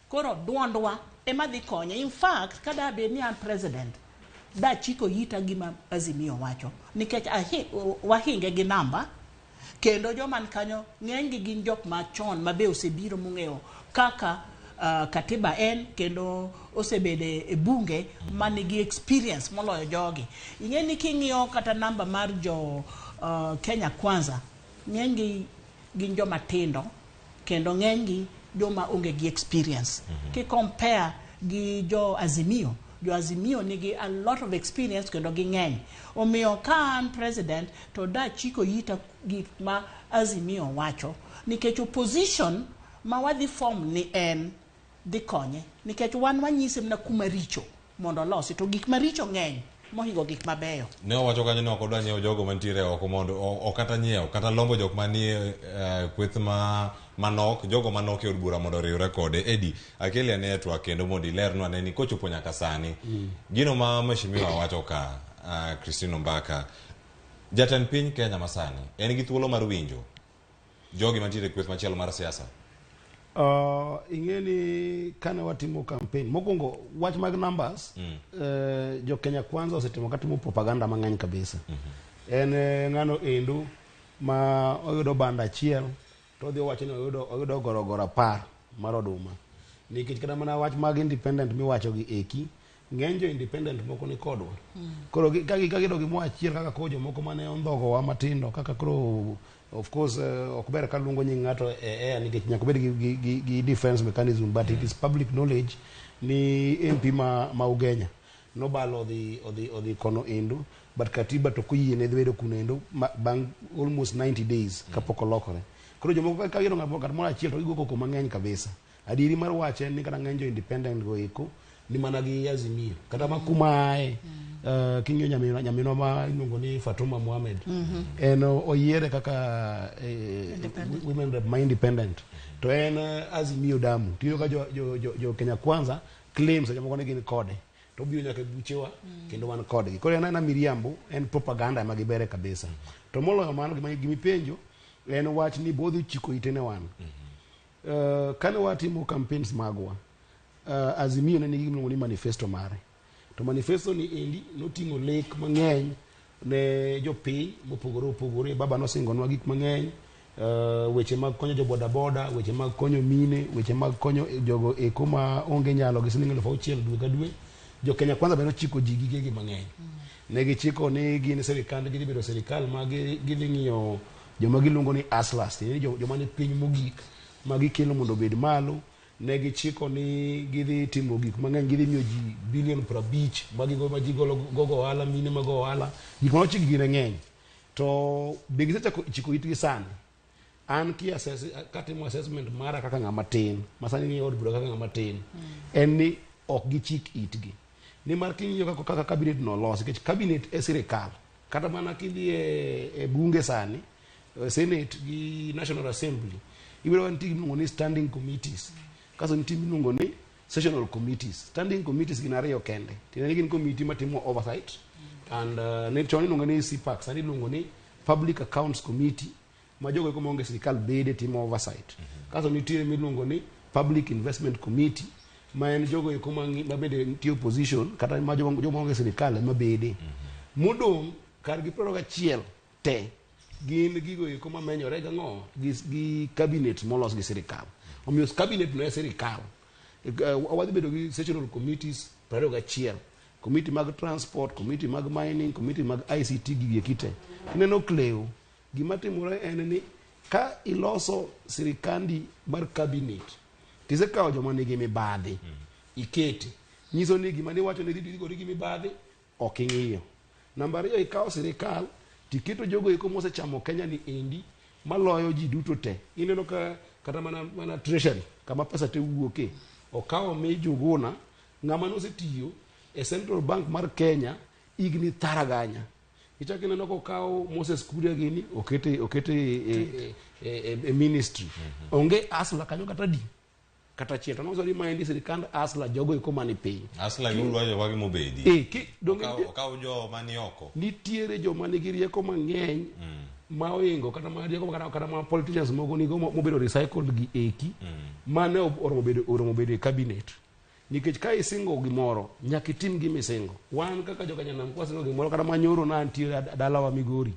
Koro duondwa ema dhi konye. In fact, ka da bed ni an president, dachiko ita gima Azimio wacho, nikech wahinge gi namba, kendo joma ni kanyo ng'enygi gin jok machon ma be osebiro mong'eyo kaka katiba en, kendo osebedo e bunge manigi experience moloyo jogi. Ing'e ni king'iyo kata namba mar jo Kenya Kwanza, ng'enygi gin joma tindo kendo ng'enygi joma onge gi experience. Ki compare gi jo Azimio, jo Azimio nigi a lot of experience kendo ging'eny. Omiyo ka an president to dachiko ita gik ma Azimio wacho, nikech opposition ma wadhi form ni en dhi konye, nikech wan wanyise mana kuma richo mondo olosi, to gik maricho ng'eny mohingo gik mabeyo. Ne owacho kanyo ni ok odwa nyiewo jogo mantiere oko mondo ok kata nyiewo kata lombo jok manie kweth ma manok, jogo manok e od bura mondo oriwre kode. Edi akeli ane e twak kendo mondo ilernwa ane ni kochopo nyaka sani gino ma mheshimiwa wacho ka Christine Ombaka, jatend piny Kenya masani en gi thuolo mar winjo jogi mantiere e kweth machielo mar siasa. Ing'e ni kane watimo campaign mokwongo, wach mag numbers, jo Kenya Kwanza osetimo katimo propaganda mang'eny kabisa. En ng'ano endo ma oyudo banda achiel to odhi owacho ni oyudo gorogoro 10 mar oduma, nikech kata mana wach mag independent miwacho gi eki, ng'eny jo independent moko ni kodwa. Koro ka giyudo gimoro achiel kaka koro jomoko mane ondhogowa matindo kaka koro, of course, ok ber kaluongo nying ng'ato e air nikech nyaka obed gi defense mechanism, but it is public knowledge ni MP ma Ugenya nobalo odhi kono endo, but katiba to koyiene dhi bedo kuno endo bang' almost 90 days kapok olokore. Koro jomoko ka giyudo ng'at moro achiel to gigo koko mang'eny kabisa. Adieri mar wach en ni kata ng'eny jo independent go eko ni mana gi Azimio kata ma kuma ae. King'iyo nyaminwa ma iluongo ni Fatuma Mohamed, en oyiere kaka Independent. women rep ma independent, to en Azimio damu. Tiyudo ka jo Kenya Kwanza claim seche moko ni gin kode, to obiro nyaka e buchewa kendo wan kodgi. Koro en aena miriambo, en propaganda ema gibere kabisa. To moloyo mano, gimipenjo en wach ni bodhi chiko ite ne wan. Kane watimo campaigns magwa, Azimio ne nigi gimiluongo ni manifesto mare, to manifesto ni endi noting'o lek mang'eny ne jopiny mopogore opogore. Baba nosingonwa gik mang'eny, weche mag konyo jo bodaboda, weche mag konyo mine, weche mag konyo jogo eko ma onge nyalo gi siling 6,000 dwe ka dwe. Jo Kenya Kwanza be nochiko ji gigegi mang'eny. Ne gichiko ni gin sirikand gidhi bedo sirikal ma gidhi ng'iyo joma giluongo ni hustlers, tiende ni joma ni piny mogik ma gikelo mondo obed malo. Ne gichiko ni gidhi timo gik mang'eny, gidhi miyo ji bilion 50 ma gigo ma ji golo gogo ohala, mine mago ohala. Gik ma nochik gi ne ng'eny, to be gisechako chiko itgi sani? An ki assess, katimo assessment mara kaka ng'ama tin ma sani ni e od bura, kaka ng'ama tin, en ni ok gichik itgi, nimar king'iyo kaka cabinet no olosi, nikech cabinet e sirikal, kata mana kidhi e bunge sani, senate gi National Assembly, ibiro ka nitie gimiluongo ni standing committees, kasto nitie miluongo ni sessional committees. Standing committees gin ariyo kende, tiende ni gin committee matimo oversight and ne chon iluongo ni CPAC, sani iluongo ni Public Accounts Committee, ma jogo eko maonge sirikal bede timo oversight. Kasto nitie miluongo ni Public Investment Committee, ma en jogo eko ma bende nitie opposition kata ma joma onge sirikal ema bede. Modong' kargi 21 te gin gigo eko mamenyore gang'o gi cabinet molos gi sirikal. Omiyo cabinet no e sirikal. Wadhi bedo gi sessional committees 21. Komiti mag transport, komiti mag mining, komiti mag ICT gigi eki te. Ineno Cleo, gima timore en ni ka iloso sirikandi mar cabinet, tisekawo joma nigi mibadhi, ikete. Nyiso ni gima niwacho ni idhi gori gi mibadhi, ok ing'iyo. Namba ariyo ikawo sirikal tiketo jogo eko mosechamo Kenya ni endi maloyo ji duto te. Ineno ka kata mana, mana treasury kama pesa te wuoke okawo mi Njuguna ng'ama nosetiyo e Central Bank mar Kenya higni tharaganya. Ichako ineno kokawo Moses Kuria gini okete okete e, e, e, e, e ministry. Onge hustler kanyo kata di kata achiel. To nonyiso ni maendi sirikand hustler jogo eko mani piny. Hustler gi udwa jowagi mobedi. Eh, ki, donge Okaw okaw jo mani oko. nitiere joma nigi rieko mang'eny ma oingo kata ma rieko kata, kata ma politicians moko nigo mo- mobedo recycled gi eki mane oromo bedo oromo bedo e cabinet nikech ka isingo gimoro nyaka itim gima isingo wan kaka joka nyanam kwasingo gimoro kata manyoro na antiere e dalawa Migori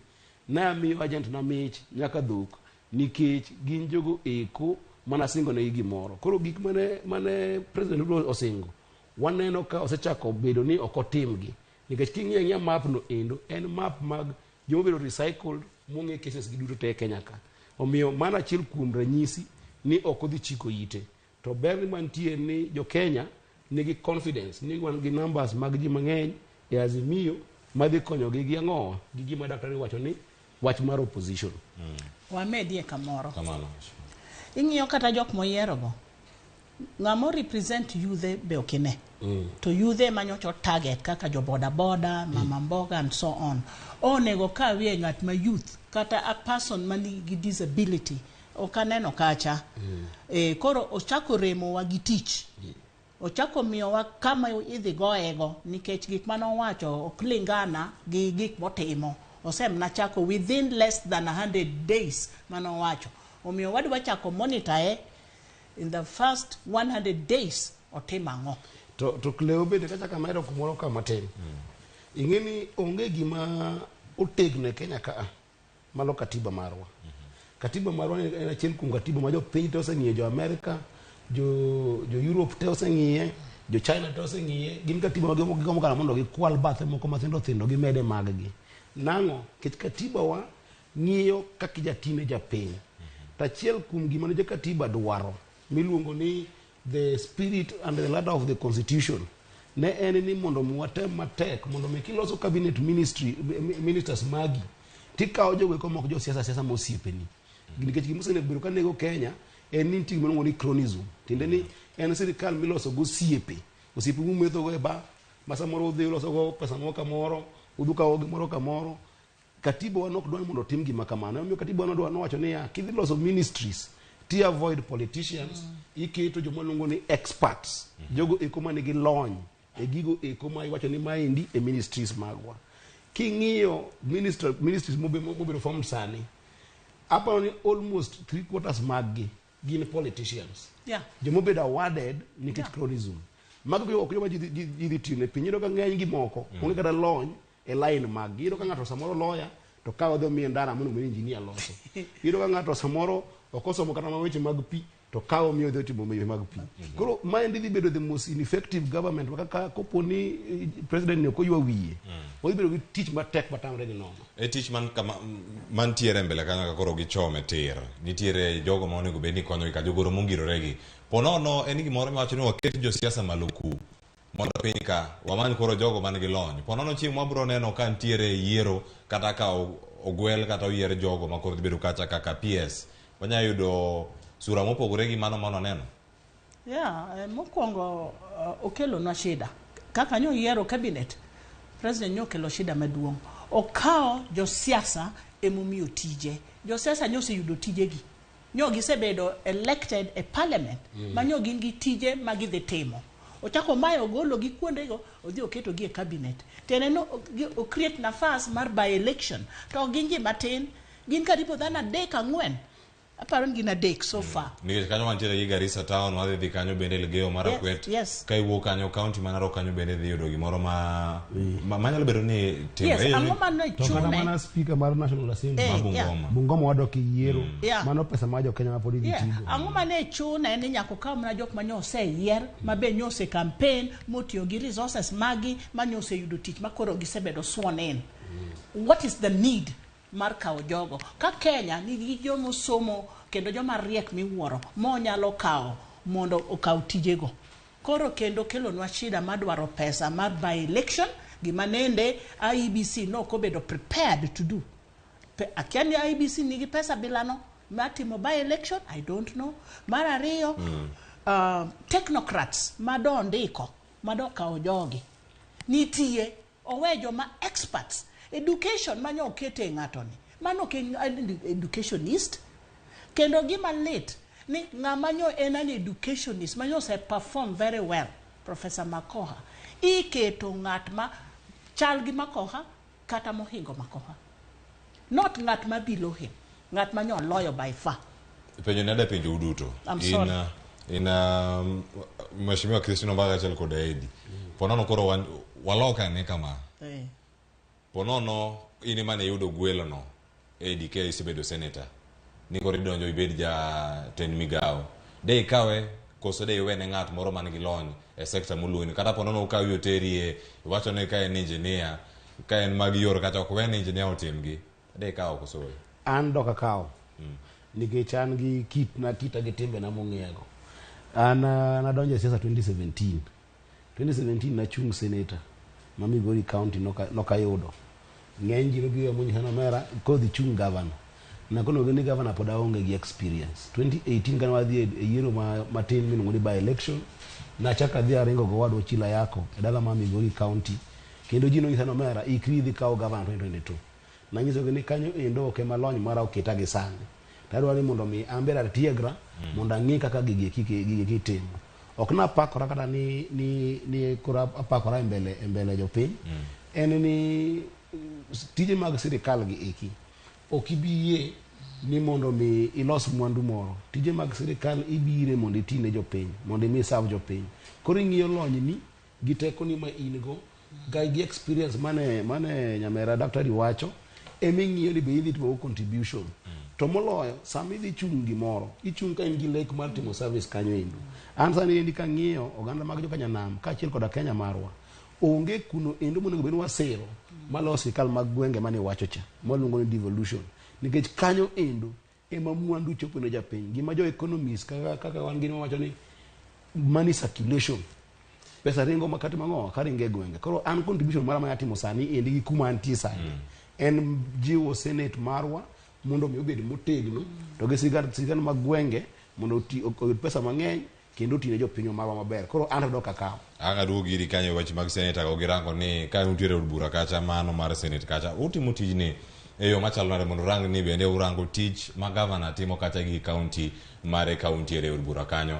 ne amiyo agent na mich nyaka dhok nikech gin jogo eko mana singo negi gimoro koro gik mane mane president Ruto osingo waneno ka osechako bedo ni ok otimgi nikech king'iyo ang'iya map no endo en map mag joma obedo recycled mong'e cases gi duto te e Kenya ka omiyo mano achiel kuom ranyisi ni ok odhi chiko ite to ber ni mantie ni jo Kenya nigi confidence ni wan gi numbers mag ji mang'eny e Azimio madhi konyogi gi ang'owa gi gima daktari wacho ni wach mar opposition Wamedie kamoro. Kamano. Ing'iyo kata jok moyierogo. Ng'ama o represent yudhe be ok ine. To yudhe ema nyocha o target kaka jo boda boda, mama mboga and so on. Onego kawie ng'at ma youth kata a person manigi disability. Ok aneno kacha. Eh, koro ochako remowa gi tich. Ochako miyowa kama idhi goyego nikech gik mane owacho ok lingana gi gik motimo. Osemna chako within less than 100 days mane owacho. Omiyo wadwa chako monitor e in the first 100 days otim ang'o. to to Cleo bende kachako amedo kumoro ka matin ing'e ni onge gima otegno e Kenya ka malo katiba marwa katiba marwa en achiel kuom katiba ma jopiny te oseng'iyo jo Amerika jo, jo Europe te oseng'iye jo China te oseng'iye gin katiba ma gigombo kana mondo gikwal bathe moko mathindo thindo gimede mag gi nang'o nikech katiba wa ng'iyo kaka ijatine japiny to achiel kuom gima ne jakatiba dwaro miluongo ni the spirit and the letter of the constitution ne en ni mondo mi watem matek mondo mi kiloso cabinet ministry ministers magi tikawo jogo eko mok josiasa siasa mosiepeni nikech gima osenego bedo ka nego Kenya en ni nitie gima iluongo ni cronyism tiende ni en sirikal miloso gosiepe osiepe mumethogo e bar ma samoro udhi ulosogo pesa moro kamoro udhi ukawo gimoro kamoro katiba wa nok dwa ni mondo otim gima kamano emomiyo katiba wa nowacho niya kidhi loso ministries ti avoid politicians iketo joma luongo ni experts jogo eko manigi lony e gigo eko ma iwacho ni maendi e ministries magwa king'iyo minister, ministries mobedo formed sani aparo ni almost 3/4 mag gi gin politicians jomobedo awarded nikech cronyism mago ok joma ji dhi tiyo ne piny iyudo ka ng'eny gi moko onge kata lony e line mag gi iyudo ka ng'ato samoro lawyer to ka odhi omiye ndara mondo obed engineer loso iyudo ka ng'ato samoro ok osomo kata ma weche mag pi to ka omiyo odhi otimo weche mag pi koro maendi dhi bedo the most ineffective government ma kaka kopo ni president ni ok oywa wiye odhi bedo gi tich matek matamre gi nono E tich man kama mantiere e mbele kanyo ka koro gichome tir nitiere jogo ma onego bed ni konyogi ka jogoro mongirore gi po nono en gimoro miwacho ni waket josiasa malo ku mondo piny ka wamany koro jogo man gi lony po nono chieng' mwabro neno ka nitiere yiero kata ka ogwel kata oyier jogo ma koro dhi bedo kacha kaka PS wanyalo yudo sura mopogore gi mano manwaneno Yeah, mokwongo okelonwa shida kaka nyo yiero cabinet president nyo okelo shida maduong' okawo josiasa emomiyo tije josiasa nyo oseyudo tijegi nyo gisebedo elected e parliament ma nyo gin gi tije ma gidhi timo ochako mayo ogolo gi kuondego odhi oketogi e cabinet tiende no o create nafas mar by election to ok gin ji matin gin karibu dhano adek ang'wen. Aparo ni gin adek so far. Nikech kanyo wantiere gi Garissa town, wadhi dhi kanyo bende Elgeyo Marakwet. Yes, yes. Ka iwuok kanyo county ma Narok kanyo bende dhi yudo gimoro ma manyalo bedo ni timo. Yes, ang'o mane To kata chune? mana speaker mar National Assembly Eh, Ma yeah. Bungoma. Bungoma wadok e yiero. Yeah. Mano pesa ma jo Kenya ma pod idhi tigo. Ang'o mane chune ni nyaka okaw mana jok mane oseyier ma be nyose campaign motiyo gi resources magi mane oseyudo tich ma koro gisebedo sworn in? What is the need mar kawo jogo ka Kenya nigi joma osomo kendo joma riek miwuoro monyalo kawo mondo okaw tijego? Koro kendo kelonwa shida madwaro pesa mar by election, gima nende IEBC nok obedo prepared to do. Akia ni IEBC nigi pesa bilano mar timo by election, I don't know. Mar ariyo, technocrats madondiko madokawo jogi nitie owe joma experts education manyo okete ng'ato ni mano ok en educationist. Kendo gima lit ni ng'ama nyo en an educationist manyo ose perform very well, Professor Makoha, iketo ng'at ma chal gi Makoha kata mohingo Makoha, not ng'at ma below him, ng'at ma nyo loyo by far. Penjo ni ada penjo uduto. I'm sorry. In Mheshimiwa Christine Ombaga achiel kod Eddie. Ponono koro waloka ane kama. Ponono in ema ne iyudo gwelo no Eddie ka isebedo senator. Ni koro idonjo ibed jatend migawo. De ikawe koso de iwene ng'at moro man gi lony e sekta moluoni kata ponono okawi oteri e iwacho ni ka en engineer ka en mag yor kacha ok wene engineer otimgi. De ikawo koso weyo? An dok akawo nikech an gi kitna kita gi timbena mong'eyago. An nadonjo e siasa 2017. 2017 nachung' senator ma Migori County, nokayudo. Ng'eny ji nobiro monyisa ni omera koro dhi chung' governor. Nakonogi ni governor pod aonge gi experience. 2018 kane wadhi e yiero matin miluongo ni by election, nachako adhi aringo gowadwa Ochila Yako e dala ma Migori County, kendo ji nonyisa ni omera ikri idhi kawo governor 2022. Nanyisogi ni kanyo endo ok ema lony mara oketa gi sani. To adwaro ni mondo mi an bende atiegra mondo ang'e kaka gigi eki itimo. Ok napakora kata ni koro apakora e mbele jopiny. En ni tije mag sirikal gi eki ok ibi yie ni mondo mi ilos mwandu moro. Tije mag sirikal ibire mondo iti ne jopiny, mondo imi serve jopiny. Koro ing'iyo lony ni gi tekoni ma in go ga gi experience mane nyamera daktari wacho eming'iyo ni be idhi timo contribution. To moloyo sama idhi chung' gimoro ichung' ka in gi lek mar timo service kanyo endo. An sani endi kang'iyo oganda mag jokanyanam kaachiel koda Kenya marwa, onge kuno endo monego bed ni wasiro maloyo sirikal mag gwenge mane iwacho cha mwaluongo ni devolution, nikech kanyo endo ema mwandu chopo ne japiny. Gima jo economist kaka wan gin wawacho ni money circulation, pesa ringo makati mang'o ka ringo e gwenge. Koro an contribution mara manya timo sani endi gi kuma antie sani en jiwo senate marwa mondo mi obed motegno to gi sirikal mag gwenge mondo oyud pesa mang'eny kendo oti ne jopinywa marwa maber. Koro an to dok akawo. Ang' aduogo iri kanyo e wach mag seneta go girango ni ka untiere od bura kacha mano mar senate kacha utimo tijni e yo machalo nade mondo urang ni bende urango tich ma gavana timo kacha gi kaunti mare ka untiere e od bura kanyo.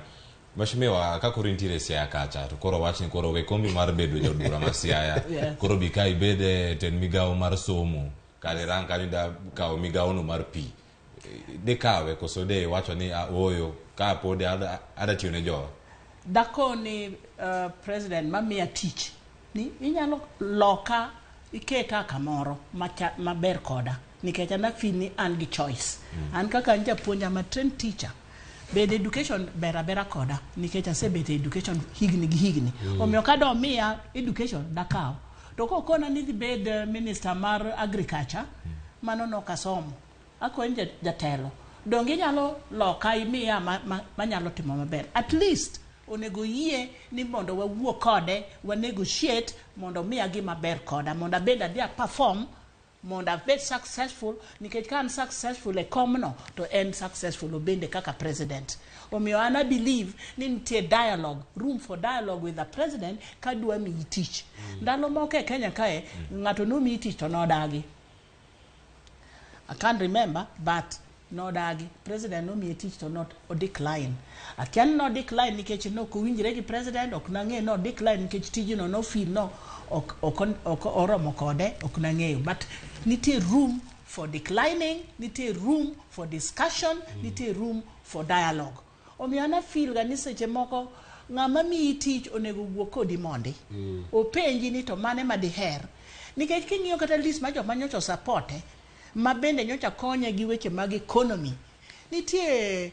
Mheshimiwa, ka koro intiere e Siaya kacha to koro wach ni koro we kombi mar bedo jaod bura ma Siaya, koro bi ka ibed e tend migawo mar somo kata irang kanyo ida kawo migawo no mar pi, dikawe koso de iwacho ni "Ah, ooyo ka pod ada tiyo ne jowa"? Dakoni president mamiya tich ni inyalo loka iketa kamoro maber koda nikech an afeel ni an gi choice. An kaka an japuonj, am a trained teacher bende education ber abera koda nikech asebet e education higni gi higni. Omiyo ka domiya education dakaw, to kokona ni dhi bed minister mar agriculture, mano nokasomo. Akoni jatelo donge inyalo loka imiya manyalo timo maber. At least onego yie ni mondo wawuo kode, wa negotiate mondo miya gima ber koda mondo abed adhi a perform mondo abed successful, nikech ka an successful e komno to en successful obende kaka president. Omiyo an I believe ni nitie dialogue, room for dialogue with the president ka dwa miyi tich. Ndalo moko e Kenya kae ng'ato nomiyi tich to nodagi. I can't remember, but nodagi. President nomiye tich to not o decline. Akia ni no decline nikech nok owinjre gi president, ok nang'eyo no decline nikech tijno no feel no ok oromo kode, ok nang'eyo. But nitie room for for declining, nitie room for discussion, nitie room for dialogue. Omiyo an afeel ga ni seche moko ng'ama miyi tich onego wuo kodi mondi. Openji ni to mane ma diher. Nikech king'iyo kata list mar joma nyocha osapote, ma bende nyocha konye gi weche mag economy, nitie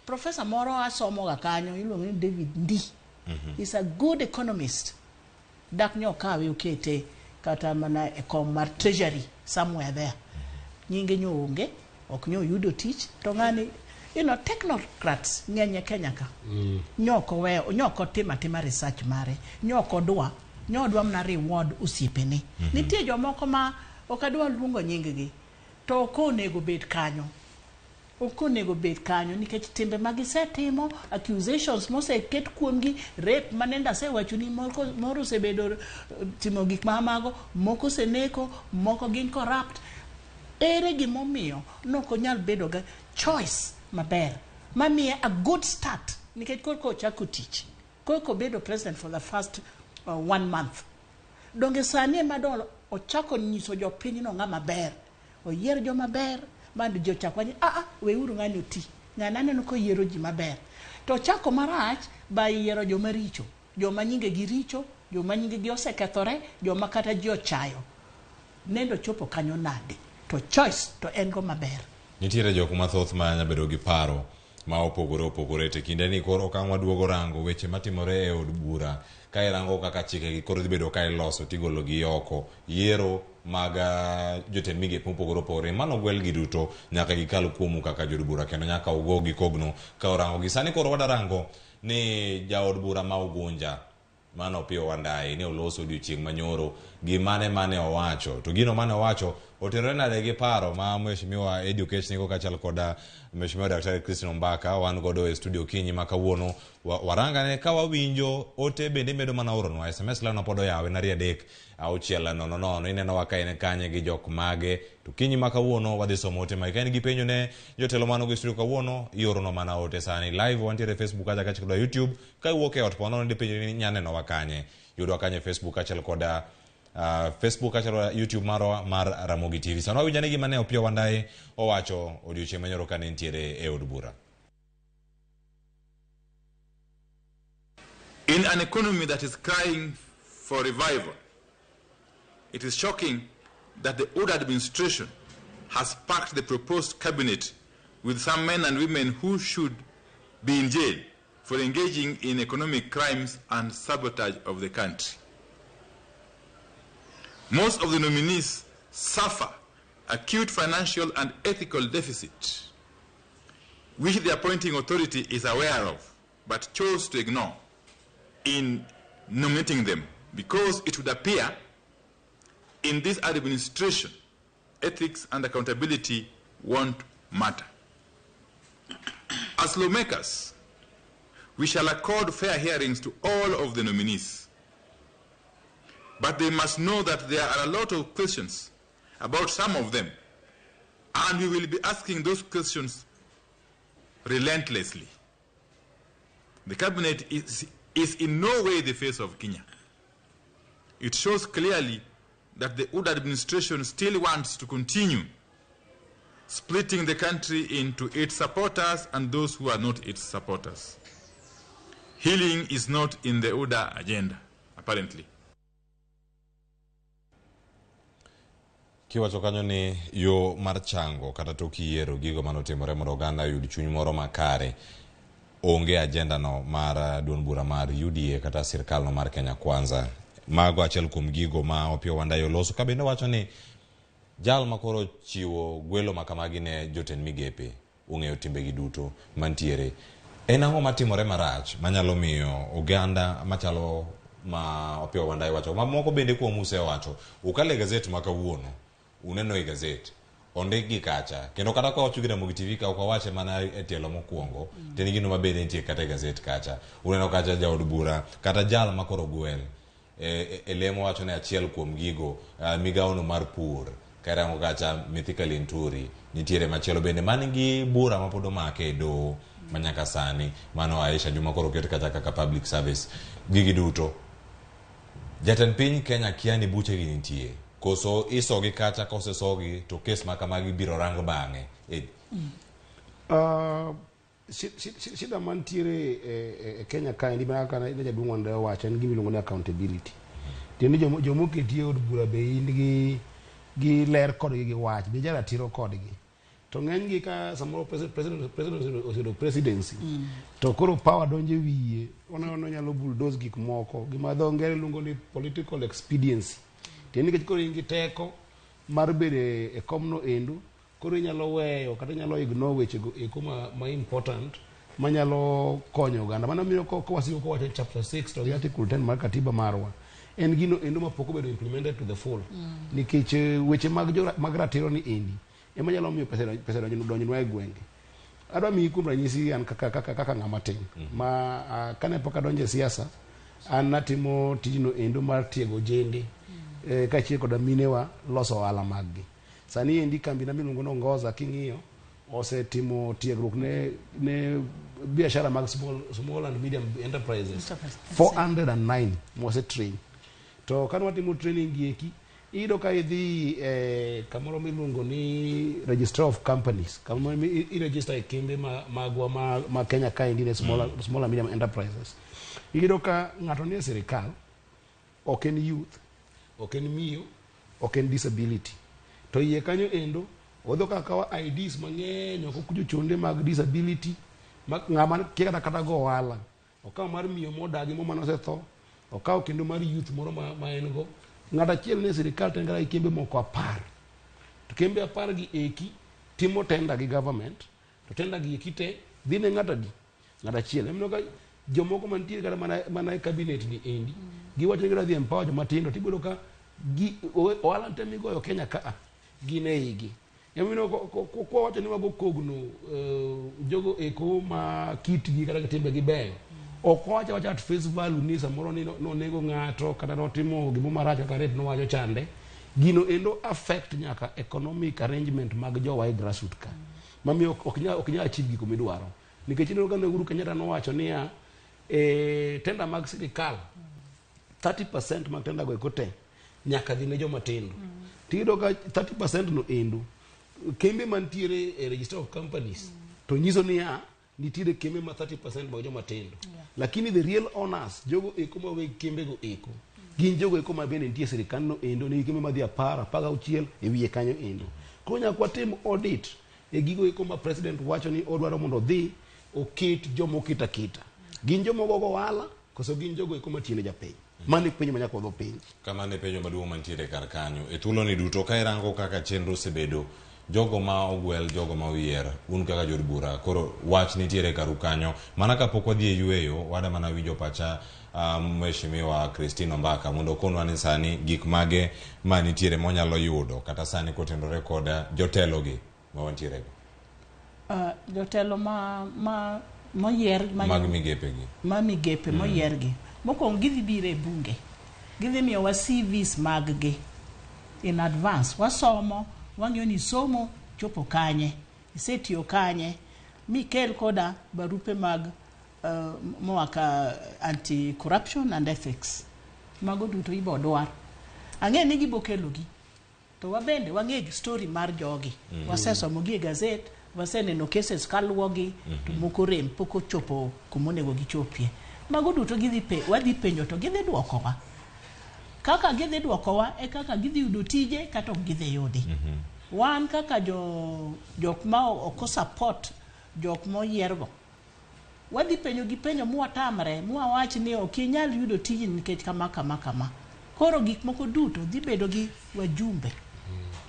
professor moro asomo ga kanyo iluongo ni David Ndii. He's a good economist. Dak nyo okawe okete kata mana e kom mar treasury somewhere there. Nyinge nyo onge, ok nyo oyudo tich, to ng'ani, technocrats ng'eny e Kenya ka. Nyo ok oweyo, nyo ok otimo atima research mare, nyo ok odwa, nyo odwa mana reward osiepene. Nitie jomoko ma ok adwa luongo nying gi, to ok onego bed kanyo. Ok onego bed kanyo nikech timbe ma gisetimo, accusations moseket kuomgi, rape manende asewacho ni moko, moro osebedo timo gik ma mago, moko oseneko, moko gin corrupt. Ere gimomiyo nok onyal bedo ga choice maber mamiye a good start nikech korka ochako tich, korka obedo president for the first 1 month. Donge sani ema do ochako nyiso jopinyno ng'ama ber, oyier joma ber, mondo ji ochak wach ni weuru ng'ani oti, ng'ani aneno koyiero ji maber. To ochako marach ba yiero joma richo, joma nyingegi richo, joma nyingegi osekethore, joma kata ji ochayo. Nendo chopo kanyo nade? To choice to en go maber. Nitiere jok mathoth ma nyalo bedo gi paro ma opogore opogore to kinde ni koro ka waduogo rango weche matimore e od bura ka irango kaka chikegi koro dhi bedo ka iloso tigolo gi oko yiero mag jotend migepe mopogore opogore mano gwel gi duto nyaka gikal kuomu kaka jood bura kendo nyaka ugo gi kogno ka orango gi sani koro wadarango ni jaod bura ma Ugunja mano Opiyo Wandayi ne oloso odiochieng' manyoro gimane mane owacho to gino mane owacho otenore nade gi paro ma Mheshimiwa Eddie Oketch nigo kaachiel koda Mheshimiwa Daktari Christine Ombaka wan godo e studio kinyi ma kawuono warangane ka wawinjo ote bende imedo mana oronwa SMS line pod oyawe nari 3 6 0 0 ineno wa ka in kanye gi jok mage to kinyi ma kawuono wadhi somo ote magi ka in gi penjo ne jotelo mano go e studio kawuono ioronwa mana ote sani live wantiere e Facebook kacha kaachiel koda YouTube ka iwuok e ot po nono dipenjri ni inya nenowa kanye yudwa kanye e Facebook kaachiel koda Facebook kaachiel koda YouTube marwa mar Ramogi TV. Sano wawinjo ane gima ne Opiyo Wandayi owacho odiochieng' manyoro kane entiere e od bura. In an economy that is crying for revival, it is shocking that the old administration has packed the proposed cabinet with some men and women who should be in jail for engaging in economic crimes and sabotage of the country. Most of the nominees suffer acute financial and ethical deficit, which the appointing authority is aware of, but chose to ignore in nominating them, because it would appear in this administration, ethics and accountability won't matter. As lawmakers, we shall accord fair hearings to all of the nominees. But they must know that there are a lot of questions about some of them, and we will be asking those questions relentlessly. The cabinet is in no way the face of Kenya. It shows clearly that the UDA administration still wants to continue splitting the country into its supporters and those who are not its supporters. Healing is not in the UDA agenda, apparently. Kiwacho kanyo ni yo mar chango kata tok yiero gigo manotimore mondo oganda oyud chuny moro makare onge agenda no mar duond bura mar UDA kata sirkal no mar Kenya Kwanza. Mago achiel kuom gigo ma Opiyo Wandayi oloso ka bende wacho ni jal makoro chiwo gwelo makamagi ne jotend migepe ong'eyo timbegi duto mantiere. En ang'o matimore marach manyalo miyo oganda machalo ma Opiyo Wandayi wacho mamoko bende kuom usewacho ukale gazet ma kawuono uneno e gazet ondik gi kacha kendo kata ka wacho gi Ramogi TV ka ok wawache mana e tielo mokwongo to en gino mabende nitie kata e gazet kacha uneno kacha jaod bura kata jal makoro gwel e lemo wacho ni achiel kuom gigo migawono mar pur karango kacha Mithika Linturi nitiere machielo bende man gi bura mapod omake e doho manyaka sani mano Aisha Juma koro oket kacha kaka public service gigi duto jatend piny Kenya kia ni buche gi nitie. Koso isogi kacha kosesogi to kes ma kamagi biro rang bang'e. Shida mantiere e Kenya kaendi mana kaka ne jaduong' Wandere owacho en gima iluongo ni accountability. Tiende ni jomoketi e od bura be in gi ler kodgi gi wach, be jaratiro kodgi. To ng'eny gi ka samoro president oseyudo presidency to koro power donjo e wiye, oneno ni onyalo bulldoze gik moko, gima dho ngere luongo ni political expediency. Tiende nikech koro in gi teko mar bedo e komno endo, koro inyalo weyo kata inyalo ignore wechego eko ma important manyalo konyo oganda. Mano miyo ka wasiko kowacho chapter 6 to gi article 10 mar katiba marwa en gino endo mapok obedo implemented to the full nikech weche mag ratiro ni endi ema nyalo miyo pesa donjonwa e gwenge. Adwa miyi kuom ranyisi an kaka ng'ama tin ma kane pok adonjo e siasa an natimo tijno endo mar tiego ojende kaachiel koda minewa loso ohala maggi. Sani endi kambina miluongo ni Ongoza king'iyo osetimo tiegruok ne biashara mag small and medium enterprises Enterprise. 409 mose train. To kane watimo training gi eki iyudo ka idhi e kamoro miluongo ni registrar of companies, kamoro i register e kembe magwa ma Kenya kaendi ne small and medium enterprises, iyudo ka ng'ato nie sirikal ok en youth, ok en miyo, ok en disability, to iye kanyo endo odho ka kawa IDs mang'eny oko kucho chonde mag disability ma ng'ama kia kata go ohala, okawo mar miyo modagi mo mane osetho, okawo kendo mar youth moro ma en go. Ng'ato achiel nie sirikal to en kata gi kembe moko 10, to kembe 10 gi eki timo tender gi government, to tender gi eki te dhi ne ng'ato adi? Ng'ato achiel. Emomiyo ka jomoko mantiere kata mana e cabinet ni endi giwacho ni gidwa dhi empower joma tindo, tiyudo ka ohala te migoyo Kenya ka gin e igi. Emomiyo kwawacho ni wago kogno jogo eko ma kitgi kata timbegi beyo, ok wawacho awacha at face value ni samoro ni nonego ng'ato kata notimo gimo marach kaka rape nowacho chande. Gino endo affect nyaka economic arrangement mag jowa e grassroot ka mamiyo ok nyal achieve gigo midwaro, nikech ineno ka ne Uhuru Kenyatta nowacho niya tender mag sirikal 30% mag tender go eko te nyaka dhi ne joma tindo. Tiyudo ka 30% no endo kembe mantiere e register of companies to nyiso niya nitiere kembe ma 30% mag joma tindo, lakini the real owners, jogo eko ma weg kembego eko, gin jogo eko ma bende nitie e sirikal no endo nigi kembe madhi 10, 16 e wiye kanyo endo. Koro nyaka watim audit e gigo eko ma president wacho ni odwaro mondo odhi oket joma oket aketa gin joma ogogo ohala koso gin jogo eko matiyo ne japiny. Mano e penjo ma nyaka wadho penj. Kamano e penjo maduong' mantiere kar kanyo. E thuoloni duto ka irango kaka chenro osebedo, jogo ma ogwel, jogo ma oyier, un kaka jood bura, koro wach nitiere karu kanyo. Mana kapok wadhi e yueyo, wada mana winjo pacha Mheshimiwa Christine Ombaka mondo okonwa ni sani gik mage ma nitiere monyalo yudo kata sani kotenore kod jotelogi ma wantiere go. Jotelo ma moyier mag migepe gi. Ma migepe moyier gi mokwongo gidhi biro e bunge, gidhi miyowa CVs mag gi in advance, wasomo, wang'iyo ni somo chopo kanye, isetiyo kanye, mikel koda barupe mag moa ka anti corruption and ethics. Mago duto ibo dwar. Ang'e ni gibo kelogi to wabende wang'e story mar jogi. Wasesomo gi e gazet, waseneno cases kaluwogi to moko rem pok ochopo kumonego gichopie. Mago duto gidhi pe, wadhi penjo to gidhi duokowa. Kaka gidhi duokowa e kaka gidhi yudo tije kata ok gidhi yudi. Wan kaka jo jok ma ok support jok moyiergo, wadhi penjo gi penjo mwatamre mwawach ni ok inyal yudo tijni nikech kama kama kama. Koro gik moko duto dhi bedo gi wajumbe.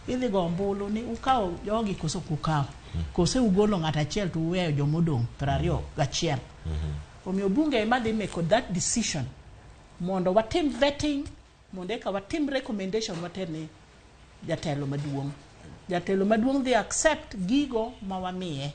Idhi go ombulu ni ukawo jogi koso ok ukawo, kose ugolo ng'ato achiel to uweyo jomodong' 21. Omiyo bunge ema dhi make that decision mondo watim vetting, mondo eka watim recommendation water ne jatelo maduong'. Jatelo maduong' dhi accept gigo ma wamiye.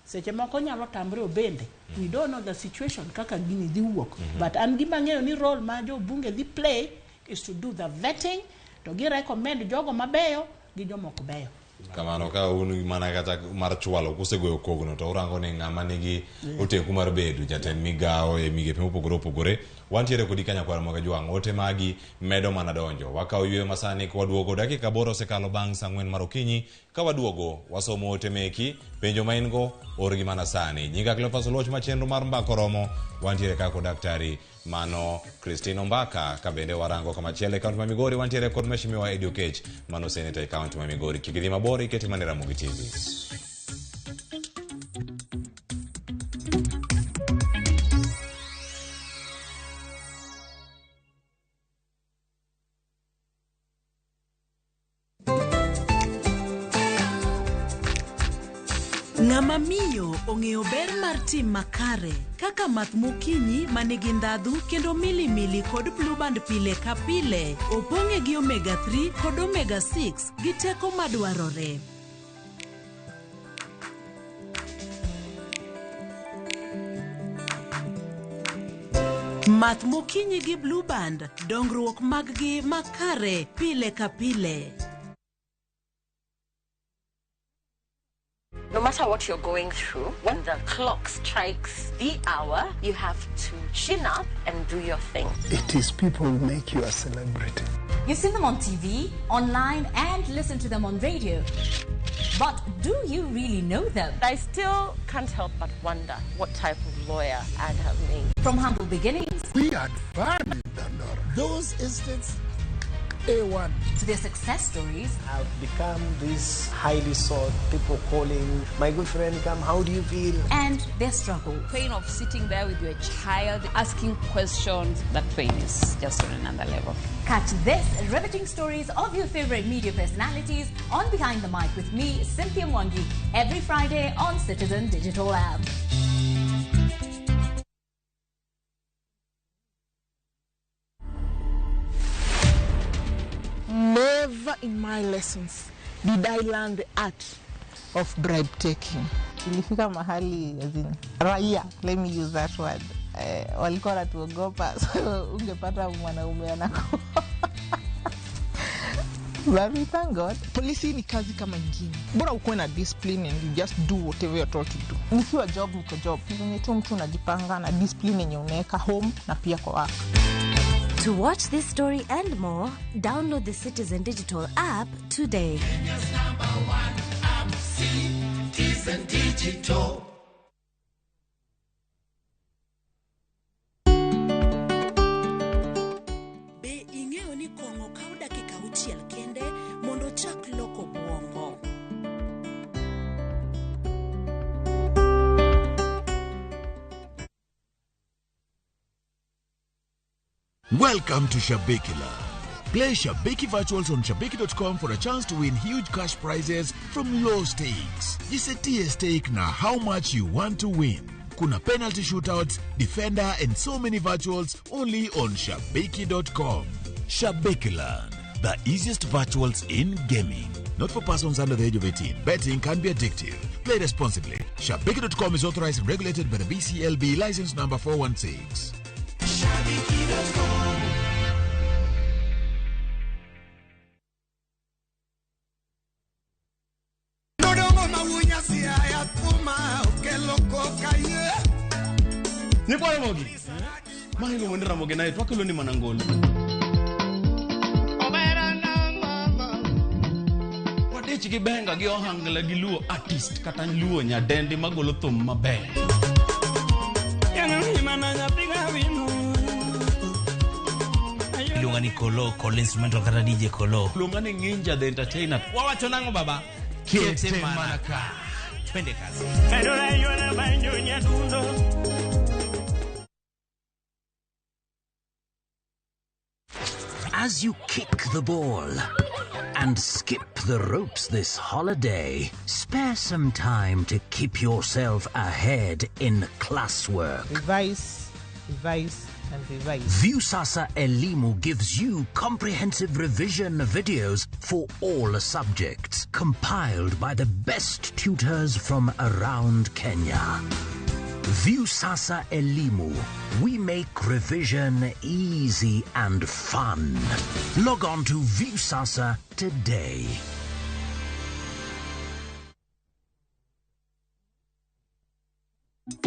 Seche moko nyalo tamre obende. We don't know the situation kaka gini dhi wuok, but an gima ang'eyo ni role ma jo bunge dhi play is to do the vetting to gi recommend jogo mabeyo gi joma ok beyo. Kamano ka un mana kata mar chwalo kusegoyo kogno to urango ni ng'ama nigi oteku mar bedo jatend migawo e migepe mopogore opogore. Wantiere kodi ka nyakwar Ramogi Jwang', ote magi medo mana donjo. Wakawo yweyo masani kwaduogo dakika 8 osekalo bang' saa 4 mar okinyi. Ka waduogo wasomo ote meki, penjo ma in go orgi mana sani. Nyinga Cleophas Oluoch ma chenro mar Mbaka Oromo, wantiere ka kod daktari mano Christine Ombaka, ka bende warango kamachielo e kaunti ma Migori wantiere kod Mheshimiwa Eddie Okech mano seneta e kaunti ma Migori. Kik idhi mabor, ikete mana e Ramogi TV. Ng'ama miyo ong'eyo ber mar tim makare kaka math mokinyi ma nigi ndhadhu kendo milimili kod blueband pile ka pile opong'e gi omega 3 kod omega 6 gi teko madwarore. Math mokinyi gi blueband, dongruok mag-gi makare pile ka pile. No matter what you're going through, when the clock strikes the hour, you have to chin up and do your thing. It is people who make you a celebrity. You've seen them on TV, online, and listen to them on radio. But do you really know them? I still can't help but wonder what type of lawyer I'd have made. From humble beginnings. We had fun in Dandora. Those estates, A1. To their success stories. I've become this highly sought, people calling, my good friend, come, how do you feel? And their struggle. Pain of sitting there with your child, asking questions, that pain is just on another level. Catch this riveting stories of your favorite media personalities on Behind the Mic with me, Cynthia Mwangi, every Friday on Citizen Digital App. Never in my lessons did I learn the art of bribe taking. Ilifika mahali as in, raia, let me use that word, walikuwa wanatuogopa, so ungepata mwanaume anakuwa. But we thank God. Polisi ni kazi kama ingine, bora ukuwe na discipline and you just do whatever you're told to do. Nikiwa job niko job, venye tu mtu unajipanga na discipline yenye unaweka home na pia kwa work. To watch this story and more, download the Citizen Digital app today. Kenya's number one app, Citizen Digital. Be ing'eyo ni kong'o kawo dakika 6 kende mondo ochak loko obwongo? Welcome to Shabiki Land. Play Shabiki Virtuals on Shabiki.com for a chance to win huge cash prizes from low stakes. Jisetie stake na how much you want to win. Kuna penalty shootouts, defender and so many virtuals only on Shabiki.com. Shabiki Land, the easiest virtuals in gaming. Not for persons under the age of 18. Betting can be addictive. Play responsibly. Shabiki.com is authorized and regulated by the BCLB license number 416. Shabiki.com. Nyikwa Ramogi. Ma iluongo ni Ramogi naye to wakelo ni mana ngolo. Wadich gi benga gi ohangla gi luo artist kata luo nyadendi magolo thum maber. Iluonga ni Kolo, Kolo instrumental kata DJ Kolo. Iluonga ni Nginja the entertainer. Wawacho nang'o baba? Kete mana ka. Twende kazi. As you kick the ball and skip the ropes this holiday, spare some time to keep yourself ahead in classwork. Revise, revise, and revise. Viusasa Elimu gives you comprehensive revision videos for all subjects, compiled by the best tutors from around Kenya. Viusasa Elimu. We make revision easy and fun. Log on to Viusasa today. Nyakwara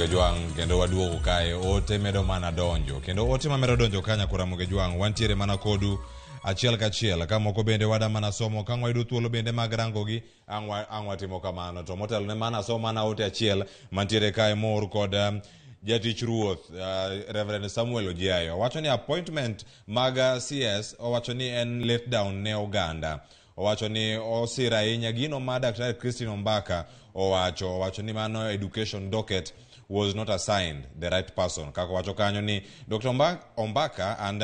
Jwang' kendo waduogo kae ote medo mana donjo kendo ote ma medo donjo ka Nyakwara Jwang' wantiere mana kodu achiel kachiel ka moko bende wada mana somo ka wayudo thuolo bende mag rangogi ang' watimo kamano to motelo ne mana asom mana ote achiel mantiere kae moor kod jatich ruoth Reverend Samuel Ojiayo owacho ni appointment mag CS owacho ni en let down ne oganda owacho ni osir ahinya gino ma Daktari Christine Ombaka owacho ni mano education docket was not assigned the right person kaka owacho kanyo ni Dr. Ombaka and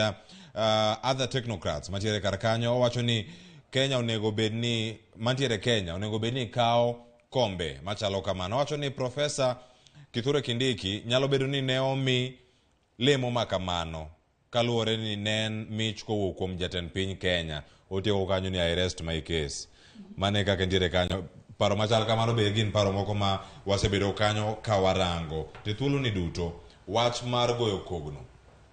other technocrats mantiere kar kanyo owacho ni Kenya onego bed ni mantiere Kenya onego bed ni kawo kombe machalo kamano owacho ni Professor Kithure Kindiki nyalo bedo ni ne omi lemo makamano kaluwore ni ne en mich kowuok kuom jatend piny Kenya otieko kanyo ni I rest my case mane kaka nitiere kanyo paro machal kamano be gin paro moko ma wasebedo kanyo ka warango te thuolo ni duto wach mar goyo kogno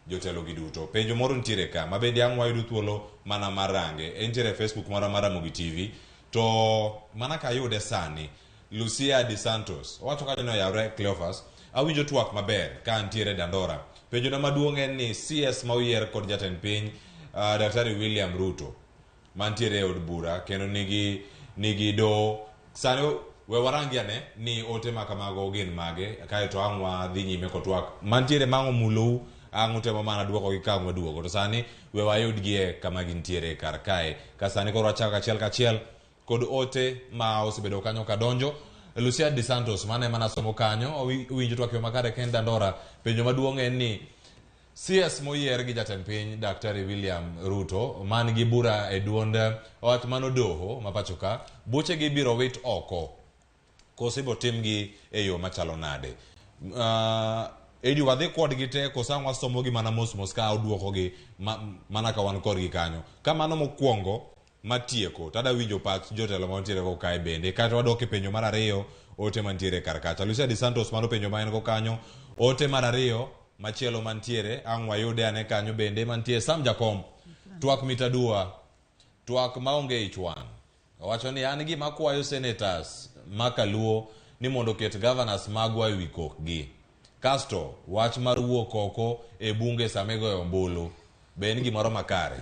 jotelo gi duto penjo moro nitiere ka ma bende ang' wayudo thuolo mana mar range entiere e Facebook mara mar Ramogi TV to mana kayude sani Lucia De Santos owacho kanyo ni oyawre Cleophas awinjo twak maber ka antiere Dandora penjona maduong' en ni CS ma oyier kod jatend piny Daktari William Ruto mantiere e od bura kendo nigi doho sani we warangi ane ni ote ma kamago gin mage kaeto ang' wadhi nyime kod twak mantiere ma ang' omulou ang' utemo mana duokogi ka ang' waduogo to sani we wayudgie kama gintiere kar kae ka sani koro wachako achiel kachiel kod ote ma osebedo kanyo kadonjo Lucia De Santos mane mana somo kanyo owinjo twak yo makare ken Dandora penjo maduong' en ni CS moyier gi jatend piny Daktari William Ruto man gi bura e duond ot mano doho ma pacho ka buchegi biro wit oko koso ibiro timgi e yo machalo nade Edi wadhi kodgi te koso ang' wasomogi mana mos mos ka oduokogi mana ka wan kodgi kanyo ka mano mokwongo matieko tada winjo pach jotelo mantiere go kae bende kata wadok e penjo mar ariyo ote mantiere kar kacha Lucia De Santos mano penjo ma en go kanyo ote mar ariyo machielo mantiere ang' wayude ane kanyo bende mantie Sam Jakom twak mitadua twak maonge ich wang' owacho ni an gima akwayo senators ma kaluo ni mondo oket governors magwa e wi kokgi kasto wach mar wuok oko e bunge sama igoyo ombulu be en gimoro makare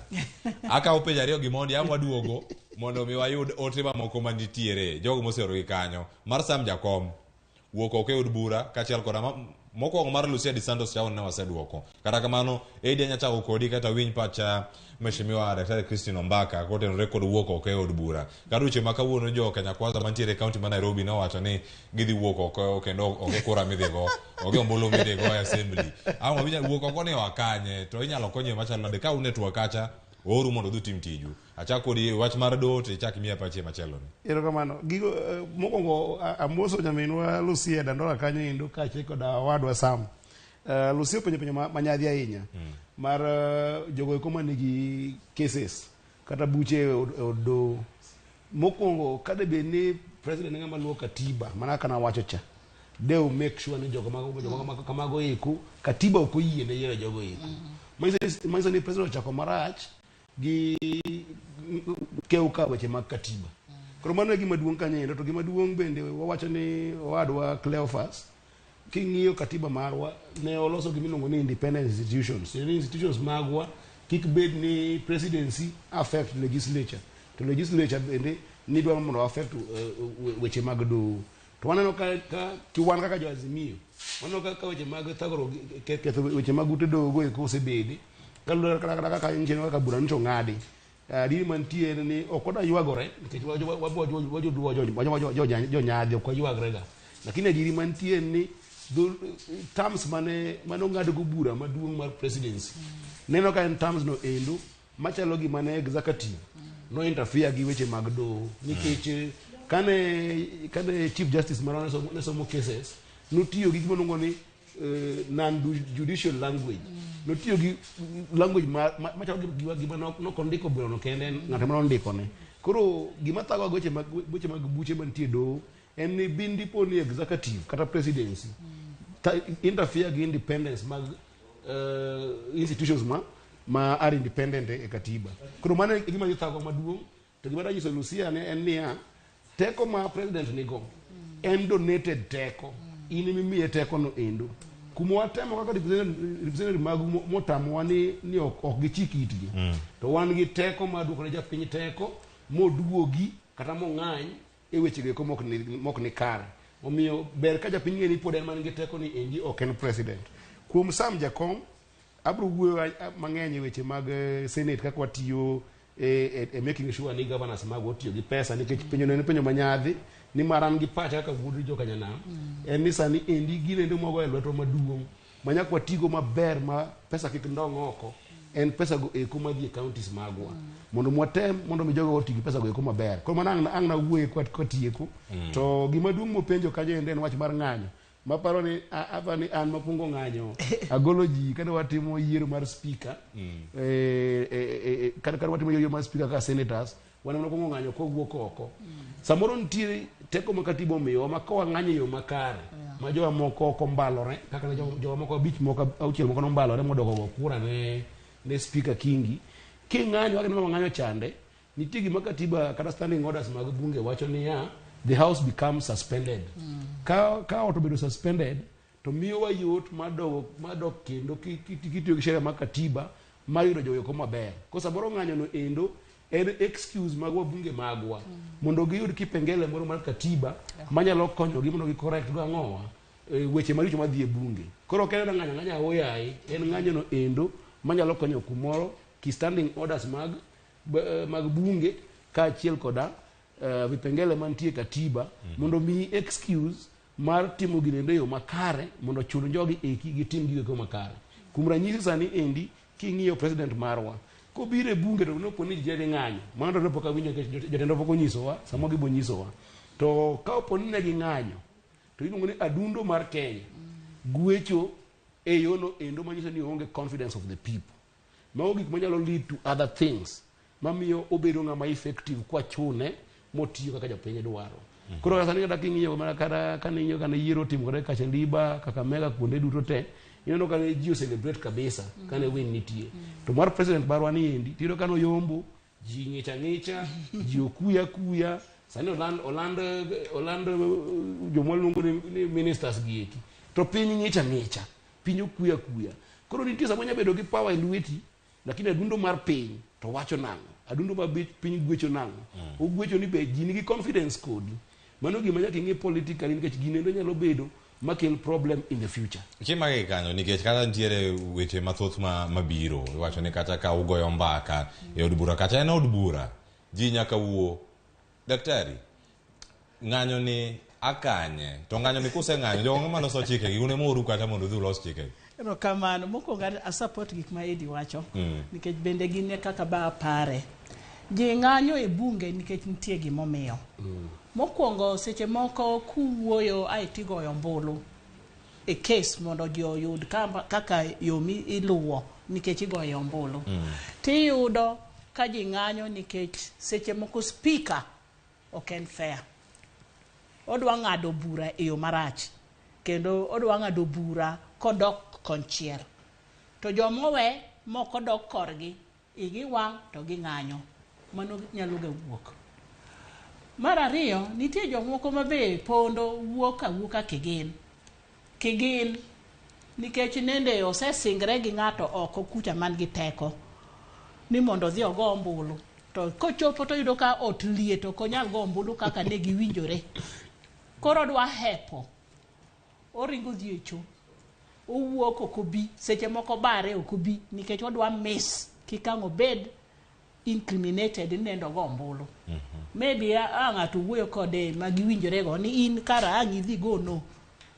akawo penjo ariyo gi mondi ang' waduogo mondo mi wayud ote mamoko manitiere jogo moseorogi kanyo mar Sam Jakom wuok oko e od bura kaachiel koda mokwongo mar Lucia De Santos chawon ne waseduoko kata kamano Edi anya chako kodi kata winj pacha Mheshimiwa Daktari Christine Ombaka kotenore kod wuok oko e od bura kata weche ma kawuono jo Kenya Kwanza mantiere e kaunti ma Nairobi nowacho ni gidhi wuok oko kendo onge kura midhi go onge ombulu midhi go e assembly ang' wawinjo wuok oko ni oa kanye to inyalo konyo e machalo nade ka un e twak kacha ooru mondo udhi utim tiju achak kodi wach mar doho to ichak imiya pachi e machielo ni Erokamano. Gigo mokwongo amoso nyaminwa Lucia Dandora kanyo endo kaachiel koda owadwa Sam. Lucia openjo penjo manyadhi ahinya mar jogo eko manigi cases kata buche e od doho. Mokwongo ka de bed ni president en ng'ama luwo katiba mana kaka nawacho cha de o make sure ni jogo mago kamago eko katiba ok oyie ne yiero jogo eko. Manyiso ni president ochako marach gi kew ka weche mag katiba. Koro mano e gima duong' kanyo endo to gima duong' bende wawacho ni owadwa Cleophas king'iyo katiba marwa ne oloso gima iluongo ni independent institutions. Ni institutions magwa kik bed ni presidency affect legislature to legislature bende ni dwaro mondo affect weche mag doho. To waneno ka wan kaka jo Azimio waneno ka weche mag thagruok ketho weche mag ute doho go eko osebede kaluwore kata kaka nyicheno kaka bura nyocha ong'adi. Adieri mantie en ni ok wadwa ywagore nikech jonyadhi ok waywagre ga. Lakini adieri mantie en ni terms mane ong'ad go bura maduong' mar presidency neno ka en terms no endo machalo gima ne executive no interfere gi weche mag doho nikech kane chief justice marwa ne somo cases notiyo gi gima iluongo ni non judicial language notiyo gi language machalo gima nokondiko burano kende ng'ato ema nondikone. Koro gima thago weche mag buche mantie e doho en ni bin dipo ni executive kata presidency interfere gi independence mag institutions ma ma are independent e katiba. Koro mano e gima dhi thago maduong'. To gima dwa nyiso Lucia ne en niya, teko ma president nigo en donated teko. In emimiye teko no endo. Kuma watemo kaka representative magu motamowa ni ok gichik itgi. To wan gi teko mar duoko ne japiny teko moduogi kata mong'any e weche go eko mok ni kare. Omiyo ber ka japiny ng'e ni pod en man gi teko ni endi ok en president. Kuom Sam Jakom, abiro wuoyo mang'eny e weche mag Senate kaka watiyo e making sure ni governors magwa otiyo gi pesa nikech penjo no en penjo manyadhi nimar an gi pacha kaka wuod jokanyanam en ni sani endi ginendo mwago e lwetwa maduong' ma nyaka watigo maber ma pesa kik ndong' oko en pesa go eko madhi e counties magwa mondo mwatem mondo mi jogo oti gi pesa go eko maber. Koro mano ang' nawuoye kwatieko. To gima duong' mopenjo kanyo endo en wach mar ng'anyo maparo ni aparo ni an makwongo ng'anyo agolo ji kane watimo yiero mar speaker kane watimo yiero mar speaker kaka senators wan ema wakwongo ng'anyo kowuok oko. Samoro nitie teko ma katiba omiyowa ma ka wang'anyo e yo makare ma jowa moko ok ombalore kaka ne jowa moko abich moko auchiel moko nombalore modoko go kura ne speaker Kingi. King'anyo kaka ne wang'anyo chande, nitie gima katiba kata standing orders mag bunge wacho niya, the house becomes suspended. Ka ot obedo suspended to miyowa yot mar dok kendo kitiyo gi sheria mar katiba mar yudo jogo eko maber. Ko samoro ng'anyo no endo en excuse mag wabunge magwa mondo giyud kipengele moro mar katiba manyalo konyogi mondo gi correct go ang'owa weche maricho madhi e bunge. Koro ok en ng'anyo ng'anyo aoyaye, en ng'anyo no endo manyalo konyo kumoro ki standing orders mag bunge kaachiel koda vipengele mantie katiba mondo mi excuse mar timo ginendo e yo makare mondo chun jogi eki gitim gigo makare. Kuom ranyisi sani endi king'iyo president marwa kobiro e bunge to nopo ni ji dhi ng'anyo, mano to ne pok awinjo nikech jotendwa pok onyisowa, samoro gibo nyisowa. To ka opo ni ne ging'anyo to iluongo ni adundo mar Kenya gwecho e yono endo manyiso ni onge confidence of the people. Mago gik manyalo lead to other things mamiyo obedo ng'ama effective kwachune motiyo kaka jopiny dwaro. Koro kata sani kata king'iyo mana kata kaning'iyo kane yiero otimore Kachaliba, Kakamega kuonde duto te, ineno ka ne ji o celebrate kabisa kane win nitie. To mar president marwa ni endi, tiyudo ka noyombo, ji ng'icha ng'icha, ji okuya kuya, sani oland joma luongo ni ministers gi eki. To piny ng'icha ng'icha, piny okuya kuya. Koro nitie sama inya bedo gi power e lweti, lakini adundo mar piny to wacho nang'o? Adundo mar piny gwecho nang'o? Ogwecho ni be ji nigi confidence kodi. Mano gima nyaka ing'e politically nikech gino nyalo bedo makel problem in the future. Kimake kanyo nikech kata nitiere weche mathoth mabiro iwacho ni kata ka ugoyo mbaka e od bura kata en od bura ji nyaka wuo. Daktari, ng'anyo ni akanye to ng'anyo ni kuseng'anyo jogo ng'ama loso chikegi un ema oru kata mondo udhi ulos chikegi. Erokamano. Mokwongo a support gik ma Edi wacho nikech bende gin e kaka ba apare. Ji ng'anyo e bunge nikech nitie gimomiyo. Mokwongo seche moko kuwuoyo ae tigoyo ombulu e case mondo ji oyud kaka yo miluwo nikech igoyo ombulu. Tiyudo ka ji ng'anyo nikech seche moko speaker ok en fair. Odwa ng'ado bura e yo marach kendo odwa ng'ado bura kodok konchiel. To jomowe mok odok korgi, igi wang' to ging'anyo. Mano nyalo ga wuok. Mar ariyo, nitie jomoko ma be pondo wuok awuoka kigin. Kigin nikech nende osesingre gi ng'ato oko kucha man gi teko ni mondo odhi ogo ombulu. To kochopo to oyudo ka ot liet ok onyal go ombulu kaka ne giwinjore. Koro odwa hepo. Oringo odhi e cho. Owuok ok obi. Seche moko bare ok obi nikech odwa miss kik ang' obed incriminated ni nende ogo ombulu. Maybe a ng'ato wuoyo kode ma giwinjore go ni in kara ang' idhi go no.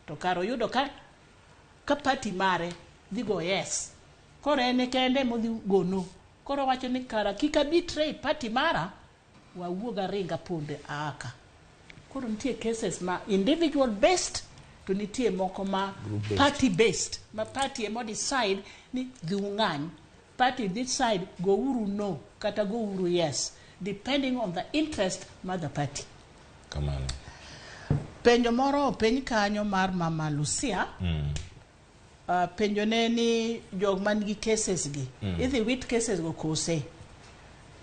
To kara oyudo ka party mare dhi go yes. Koro en kende modhi go no. Koro owacho ni kara kik a betray party mara, wawuog aring aponde aa ka. Koro nitie cases ma individual based to nitie moko ma Group based. party based. Ma party ema decide ni dhi ung'any. Party decide go uru no kata go uru yes depending on the interest mar the party. Kamano. Penjo moro openj kanyo mar Mama Lucia. Penjo ne ni jok man gi cases gi idhi wit cases go kose?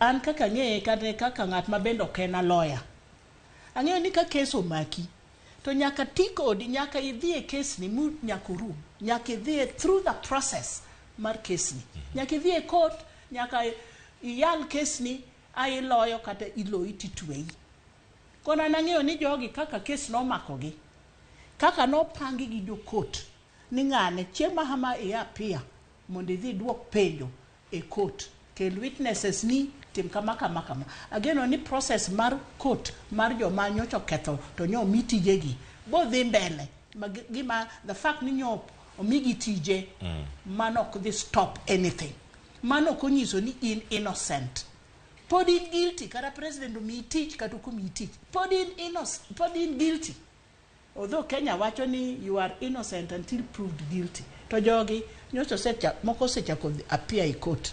An kaka ang'eye, kata kaka ng'at ma bende ok en a lawyer, ang'eyo ni ka case omaki to nyaka ti kodi, nyaka idhi e case ni mu nyaka orum, nyaka idhi e through the process mar case ni, nyaka idhi e court, nyaka iyal case ni a iloyo kata iloyi titweyi. Koro an ang'eyo ni jogi kaka case nomakogi, kaka nopangi gi jo court ni ng'ane chieng' ma hama i appear mondo idhi duok penjo e court, kel witnesses ni, tim kama kama kama. Ageno ni process mar court mar joma nyocha oketho to nyo omi tijegi bodhi mbele ma gima the fact ni nyo omigi tije, mano ok dhi stop anything. Mano ok onyiso ni in innocent, pod in guilty. Kata president omiyi tich kata ok omiyi tich, pod in innocent, pod in guilty, although Kenya wacho ni you are innocent until proved guilty. To jogi nyocha osecha moko osechako appear e court.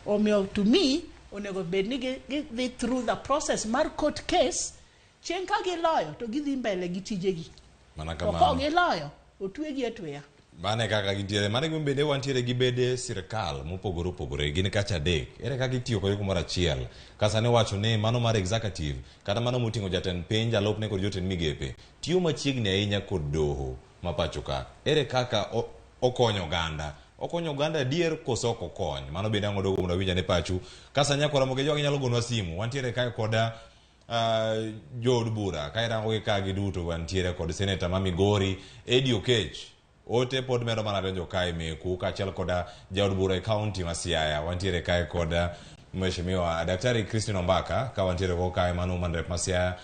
Omiyo to me onego bed ni gidhi through the process mar court case. Chieng' ka giloyo to gidhi mbele gi tijegi. Mana to kok kamano. Giloyo otwegi atweya. Mano e kaka gintiere. Mano e gima bende wantiere gi bede sirkal mopogore opogore. Gin kacha adek. Ere kaka itiyo kode kumoro achiel? Ka sani wacho ni mano mar executive kata mano moting'o jatend piny, jalupne kod jotend migepe tiyo machiegni ahinya kod doho ma pacho ka. Ere kaka okonyo oganda? Okonyo oganda adier koso ok okony? Mano bende ang' waduogo mondo awinj ane pachu. Ka sani nyakwara Mogejo ginyalo gonwa simu. Wantiere kae koda jood bura ka irango gi ka giduto wantiere kod seneta ma Migori Eddie Okech. Ote pod medo mana donjo kae meku kaachiel koda jaod bura e kaunti ma Siaya. Wantiere kae koda Mheshimiwa Daktari Christine Ombaka ka wantiere go kae mano woman rep ma Siaya.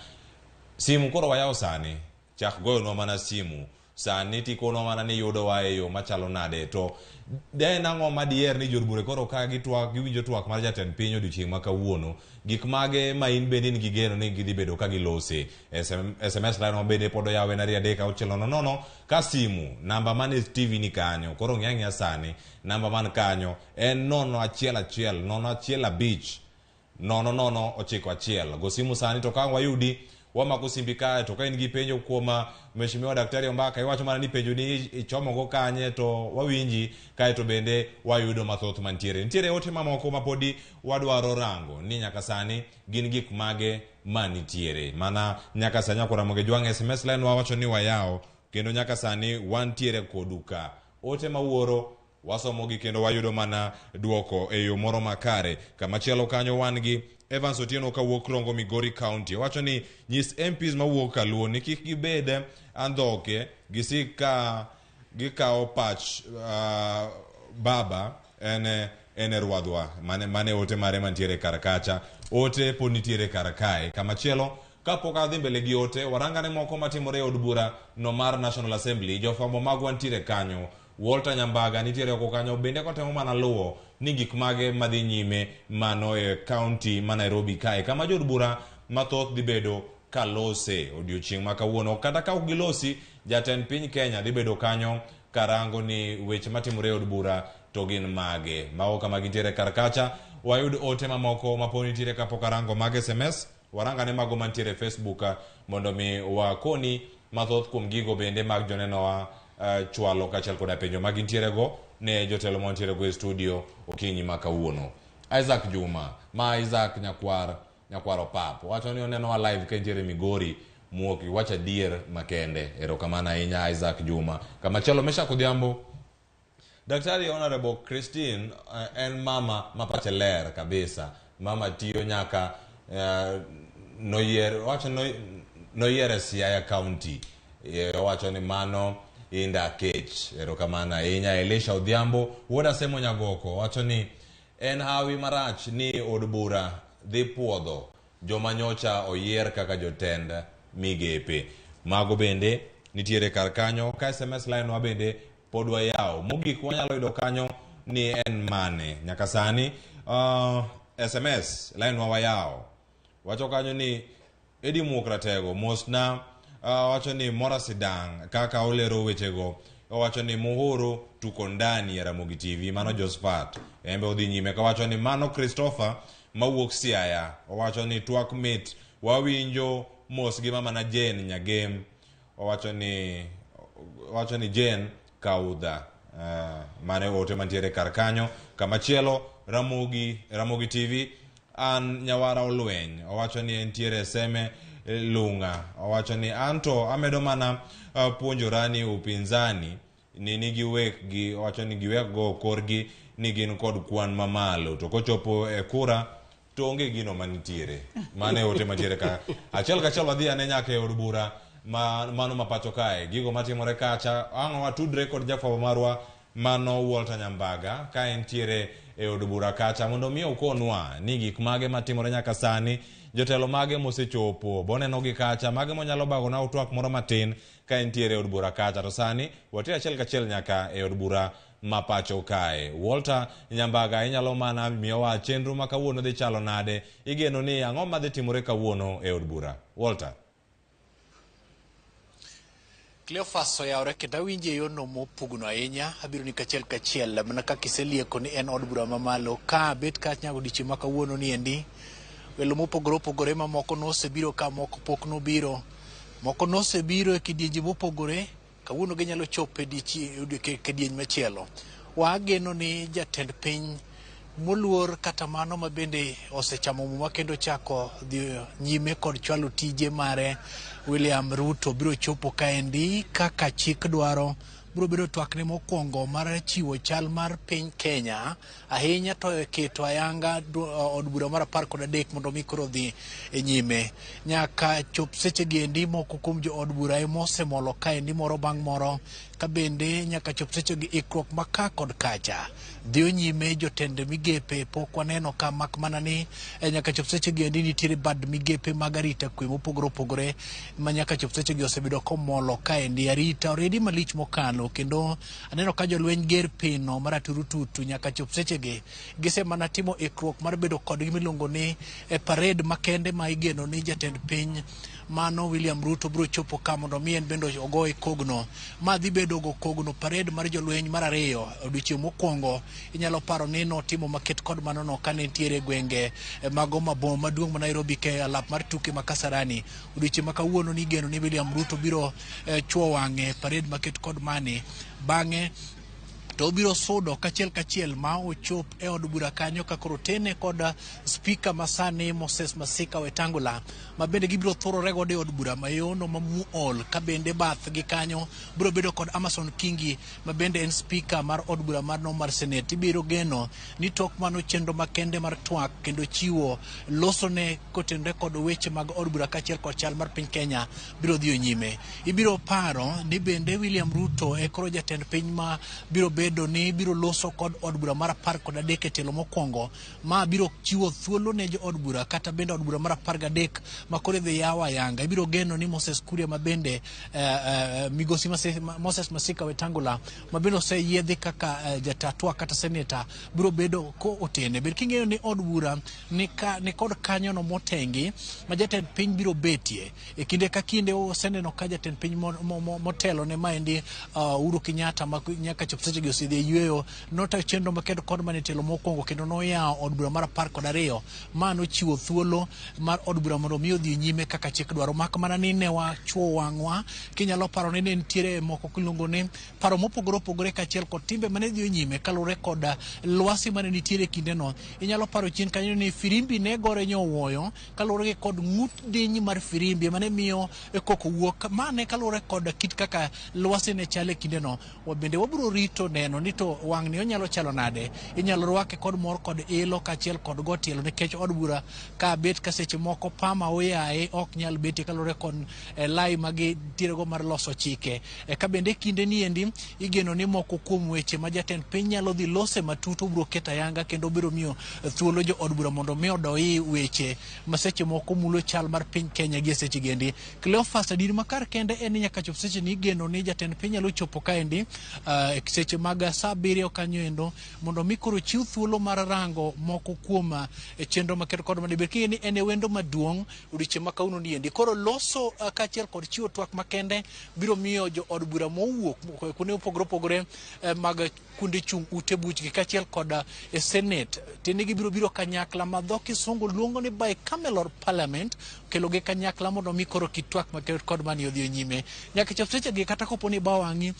Simu koro wayawo sani. Chak goyonwa mana simu. Sani tikonwa mana ni yudowa e yo machalo nade to de en ang'o ma diher ni jood bura koro ka gitwak giwinjo twak mar jatend piny odiochieng' ma kawuono, gik mage ma in bende in gi geno ni gidhi bedo ka gilose? SMS line ma bende pod oyaw en 23600 ka simu namba man e TV ni kanyo koro ng'i ang'iya sani namba man kanyo en 011 015 0091. Go simu sani to ka wayudi wamako simbi kae to ka in gi penjo kuom Mheshimiwa Daktari Ombaka iwacho mana ni penjo ni ichomo go kanye to wawinji kae to bende wayudo mathoth mantiere. Nitiere ote mamoko ma podi wadwaro rango ni nyaka sani gin gik mage manitiere. Mana nyaka sani nyakwar Ramogi Jwang' SMS line wawacho ni wayawo kendo nyaka sani wantiere kodu ka. Ote mawuoro wasomogi kendo wayudo mana duoko e yo moro makare. Kamachielo kanyo wan gi Evans Otieno kawuok Rongo Migori County. Owacho ni nyis MPs mawuok Kaluo ni kik gibed andhoke gisik ka gikawo pach baba en e rwadhwa. Mane ote mare mantiere kar kacha. Ote pod nitiere kar kae. Kamachielo kapok adhi mbele gi ote warangane moko matimore e od bura no mar National Assembly. Jofwambo magwa nitiere kanyo. Walter Nyambaga nitiere oko kanyo bende kotemo mana luwo ni gik mage madhi nyime mano e county ma Nairobi kae kama jood bura mathoth dhi bedo kalose odiochieng' ma kawuono. Kata ka ok gilosi, jatend piny Kenya dhi bedo kanyo karango ni weche matimore e od bura to gin mage. Mago kama gintiere kar kacha. Wayud ote mamoko mapod nitiere kapok arango mag SMS. Warangane mago mantiere e Facebook mondo mi wakoni mathoth kuom gigo bende mag jonenowa chwalo kaachiel koda penjo ma gintiere go ne jotelo ma wantiere go e studio okinyi ma kawuono. Isaac Juma, ma Isaac Nyakwar Opap, wacho ni onenowa live ka entiere Migori Muoki, wacho adier makende. Erokamano ahinya Isaac Juma. Kamachielo Meshak Odhiambo, Daktari Honorable Christine en mama ma pache ler kabisa. Mama tiyo nyaka noyier, wacho noyier e Siaya County. Owacho ni mano Inda Kech. Erokamano ahinya. Elisha Odhiambo, wuod Asemo Nyagoko, wacho ni en hawi marach ni od bura dhi puodho joma nyocha oyier kaka jotend migepe. Mago bende nitiere kar kanyo. Ka SMS line wa bende pod wayawo. Mogik wanyalo yudo kanyo ni en mane. Nyaka sani SMS line wa wayawo. Wacho kanyo ni Eddie Muok Ratego mosna wacho ni mora sidang' kaka olero wechego. Owacho ni Muhuru tuko ndani ya Ramogi TV. Mano Josephat. Embe odhi nyime kawacho ni mano Christopher mawuok Siaya. Owacho ni twak mit wawinjo mos gi mama na Jane Nyagem. Owacho ni Jane Kaudha. Mane ote mantiere kar kanyo. Kamachielo Ramogi, Ramogi TV an Nyawara Olweny owacho ni entiere Seme Lunga owacho ni anto amedo mana puonjora ni upinzani ni nigiwekgi owacho ni giwek go korgi ni gin kod kwan mamalo to kochopo e kura to onge gino manitiere. Mano e ote mantiere ka. Achiel kachiel wadhi ane nyaka e od bura ma, mano ma pacho kae. Gigo matimore kacha, ang' watudre kod jafwambo marwa mano Walter Nyambaga ka entiere e od bura kacha mondo mi okonwa ni gik mage matimore nyaka sani, jotelo mage mosechopo, boneno gi kacha, mage monyalo bagona twak moro matin ka entiere e od bura kacha. To sani water achiel kachiel nyaka e od bura ma pacho kae. Walter Nyambaga, inyalo mana miyowa chenro ma kawuono dhi chalo nade? Igeno ni ang'o madhi timore kawuono e od bura? Walter. Cleophas oyawore kendo awinje e yorno mopugno ahinya. Abiro ni kachiel kachiel mana kaka iselieko ni en od bura mamalo. Ka bet ka nyaka odiochieng' ma kawuono ni endi welo mopogore opogore mamoko nosebiro ka moko pok nobiro. Moko nosebiro e kidienje mopogore kawuono ginyalo chopo e kidieny machielo. Wageno ni jatend piny moluor kata mano ma bende osechamo muma kendo chako dhi nyime kod chwalo tije mare William Ruto biro chopo kaendi kaka chik dwaro. Biro bedo twakne mokwongo mar chiwo chal mar piny Kenya ahinya to e keto ayanga od bura mar 13 mondo mi koro dhi e nyime. Nyaka chop seche gi endi moko kuom jo od bura ema osemolo kaendi moro bang' moro ka bende nyaka chop seche gi ikruok ma ka kod kacha dhiyo nyime. Jotend migepe pok waneno ka mak mana ni nyaka chop seche gi endi nitiere bad migepe mag arita kwe mopogore opogore ma nyaka chop seche gi osebedo komolo kaendi. Arita oriedi malich mokalo kendo aneno ka jolweny ger pino mar aturututu nyaka chop seche gi gisemana timo ikruok mar bedo kod gima iluongo ni parade makende ma igeno ni jatend piny mano William Ruto biro chopo ka mondo mi en bende ogoye kogno. Ma dhi bedo go kogno parade mar jolweny mar ariyo. Odiochieng' mokwongo inyalo paro ni notimo maket kod mano no kane nitiere gwenge mag Homa Bay maduong' ma Nairobi ke alap mar tuke ma Kasarani. Odiochieng' ma kawuono ni igeno ni William Ruto biro chuo wang'e parade maket kod mani. Bang'e to obiro sudo kachiel kachiel ma ochop e od bura kanyo ka koro otene kod spika masani Moses Masika Wetangula ma bende gibiro thurore godo e od bura mayono ma muol ka bende bathgi kanyo biro bedo kod Amason Kingi ma bende en spika mar od bura marno mar Senate. Ibiro geno ni tok mano chenro makende mar twak kendo chiwo losone kotenore kod weche mag od bura kaachiel kod chal mar piny Kenya biro dhi nyime. Ibiro paro ni bende William Ruto e koro jatend piny ma biro bedo ni biro loso kod od bura mar 13 e tielo mokwongo ma biro chiwo thuolo ne jo od bura kata bende od bura mar 13 ma koro idhi yaw ayanga. Ibiro geno ni Moses Kuria ma bende migosi Moses Masika Wetangula ma bende oseyiedhi kaka jatatwa kata seneta biro bedo ko otene. Bed king'eyo ni od bura ni kod kanyono motengi ma jatend piny biro betie. E kinde ka kinde oseneno ka jatend piny motelo ne maendi Uhuru Kenyatta ma nyaka chop seche gi osedhi e yueyo notayo chenro makende kod mane tielo mokwongo kendo noyawo od bura mar 12 ma nochiwo thuolo mar od bura mondo mi odhi nyime kaka chik dwaro. Mak mana ni ne wachuo wang'wa kinyalo paro ni ne nitiere moko kiluongo ni paro mopogore opogore kaachiel kod timbe mane dhi nyime kaluwore kod lwasi mane nitiere kindeno. Inyalo paro chien kanyo ni firimbi ne gore nyowuoyo kaluwore gi kod ng'ut diny mar firimbi mane miyo koko wuok. Mane kaluwore kod kit kaka lwasi ne chal e kindeno. Bende wabiro rito neno ni to wang'ni onyalo chalo nade. Inyalo rwake kod mor kod ilo kaachiel kod go tielo nikech od bura ka bet ka seche moko pama oyaye ok nyal betie kaluwore kod lai ma gintiere go mar loso chike. Ka bende kinde ni endi igeno ni moko kuom weche ma jatend piny nyalo dhi lose matut obiro keto ayanga kendo obiro miyo thuolo jo od bura mondo mi odoi weche ma seche moko mulo chal mar piny Kenya gi e seche gi endi. Cleophas, adier ma kar kende en ni nyaka chop seche ni igeno ni jatend piny nyalo chopo kaendi seche mag saa 7 kanyo endo mondo mi koro chiw thuolo mar rango moko kuom chenro maketo kod madibed king'e ni en e wendo maduong' odiochieng' ma kawuono ni endi. Koro loso kaachiel kod chiwo twak makende biro miyo jo od bura mowuok kuonde mopogore opogore mag kuonde chung' ute buchgi kaachiel kod e Senate. Tiende gibiro biro kanyakla ma dho kisungu luongo ni bicameral parliament, kelo gi kanyakla mondo mi koro kitwak maket kod mani odhi nyime. Nyaka chop seche gi kata kopo ni ba wang'i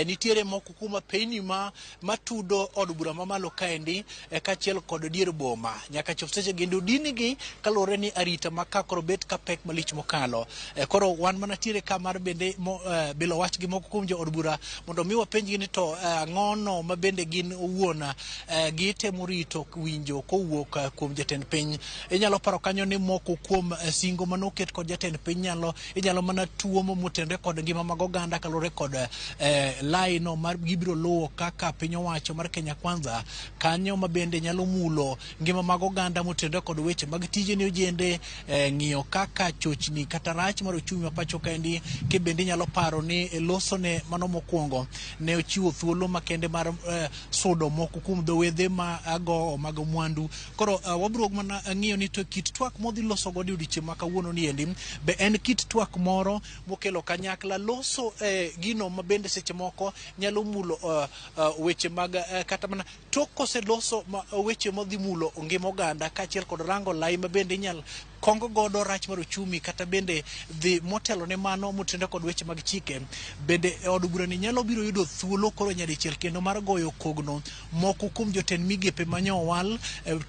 Nitiere moko kuom apeyni ma matudo od bura mamalo kaendi kaachiel kod dier boma nyaka chop seche gi odin gi kaluwore ni arita ma ka koro bet ka pek malich mokalo. Koro wan mana tiere ka mar bende bilo wach gi moko kuom jo od bura mondo mi wapenjgi ni to ang'ono ma bende gin owuon gitemo rito winjo kowuok kuom jatend piny. Inyalo paro kanyo ni moko kuom singo manoket kod jatend piny inyalo mana tuomo motenre kod ngima mag oganda kaluwore kod laino mar gibiro luwo kaka piny owacho mar Kenya Kwanza kanyo ma bende nyalo mulo ngima mag oganda motenre kod weche mag tije ni ojende, ng'iyo kaka chochni kata rach mar ochumi ma pacho kaendi. Ke bende inyalo paro ni loso ne mano mokwongo ne ochiwo thuolo makende mar sudo moko kuom dho wedhe ma agowo mag mwandu. Koro wabiro mana ng'iyo ni to kit twak modhi loso godo e odiochieng' ma kawuono ni endi be en kit twak moro mokelo kanyakla loso gino ma bende seche moko nyalo mulo weche mag kata mana tok koseloso weche modhi mulo ngima oganda kaachiel kod rango lai ma bende inyal kong godo rach mar ochumi kata bende dhi motelo ne mano motenore kod weche mag chike. Bende od bura ni nyalo biro yudo thuolo koro nyadichiel kendo mar goyo kogno moko kuom jotend migepe manyo owal,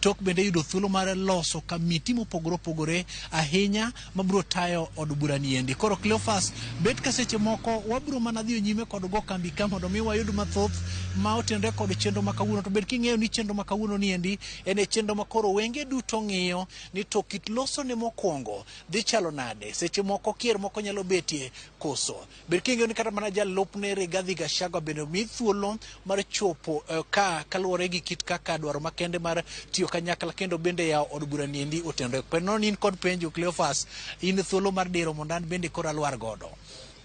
tok bende yudo thuolo mar loso kamiti mopogore opogore ahinya mabiro tayo od bura ni endi. Koro Cleophas, bet ka seche moko wabiro mana dhi nyime kod go kambi ka mondo mi wayud mathoth ma otenore kod chenro ma kawuono. To bed king'eyo ni chenro ma kawuono ni endi en e chenro ma koro wenge duto ng'iyo ni to kit loso ne mokwongo dhi chalo nade, seche moko kier moko nyalo betie koso. Bed king'eyo ni kata mana jalupne Rigathi Gachagua bende omi thuolo mar chopo ka kaluwore gi kit kaka dwaro makende mar tiyo kanyakla kendo bende yawo od bura ni endi otenore. Peno ni in kod penjo Cleophas, in thuolo mar diro mondo an bende koro alwar godo.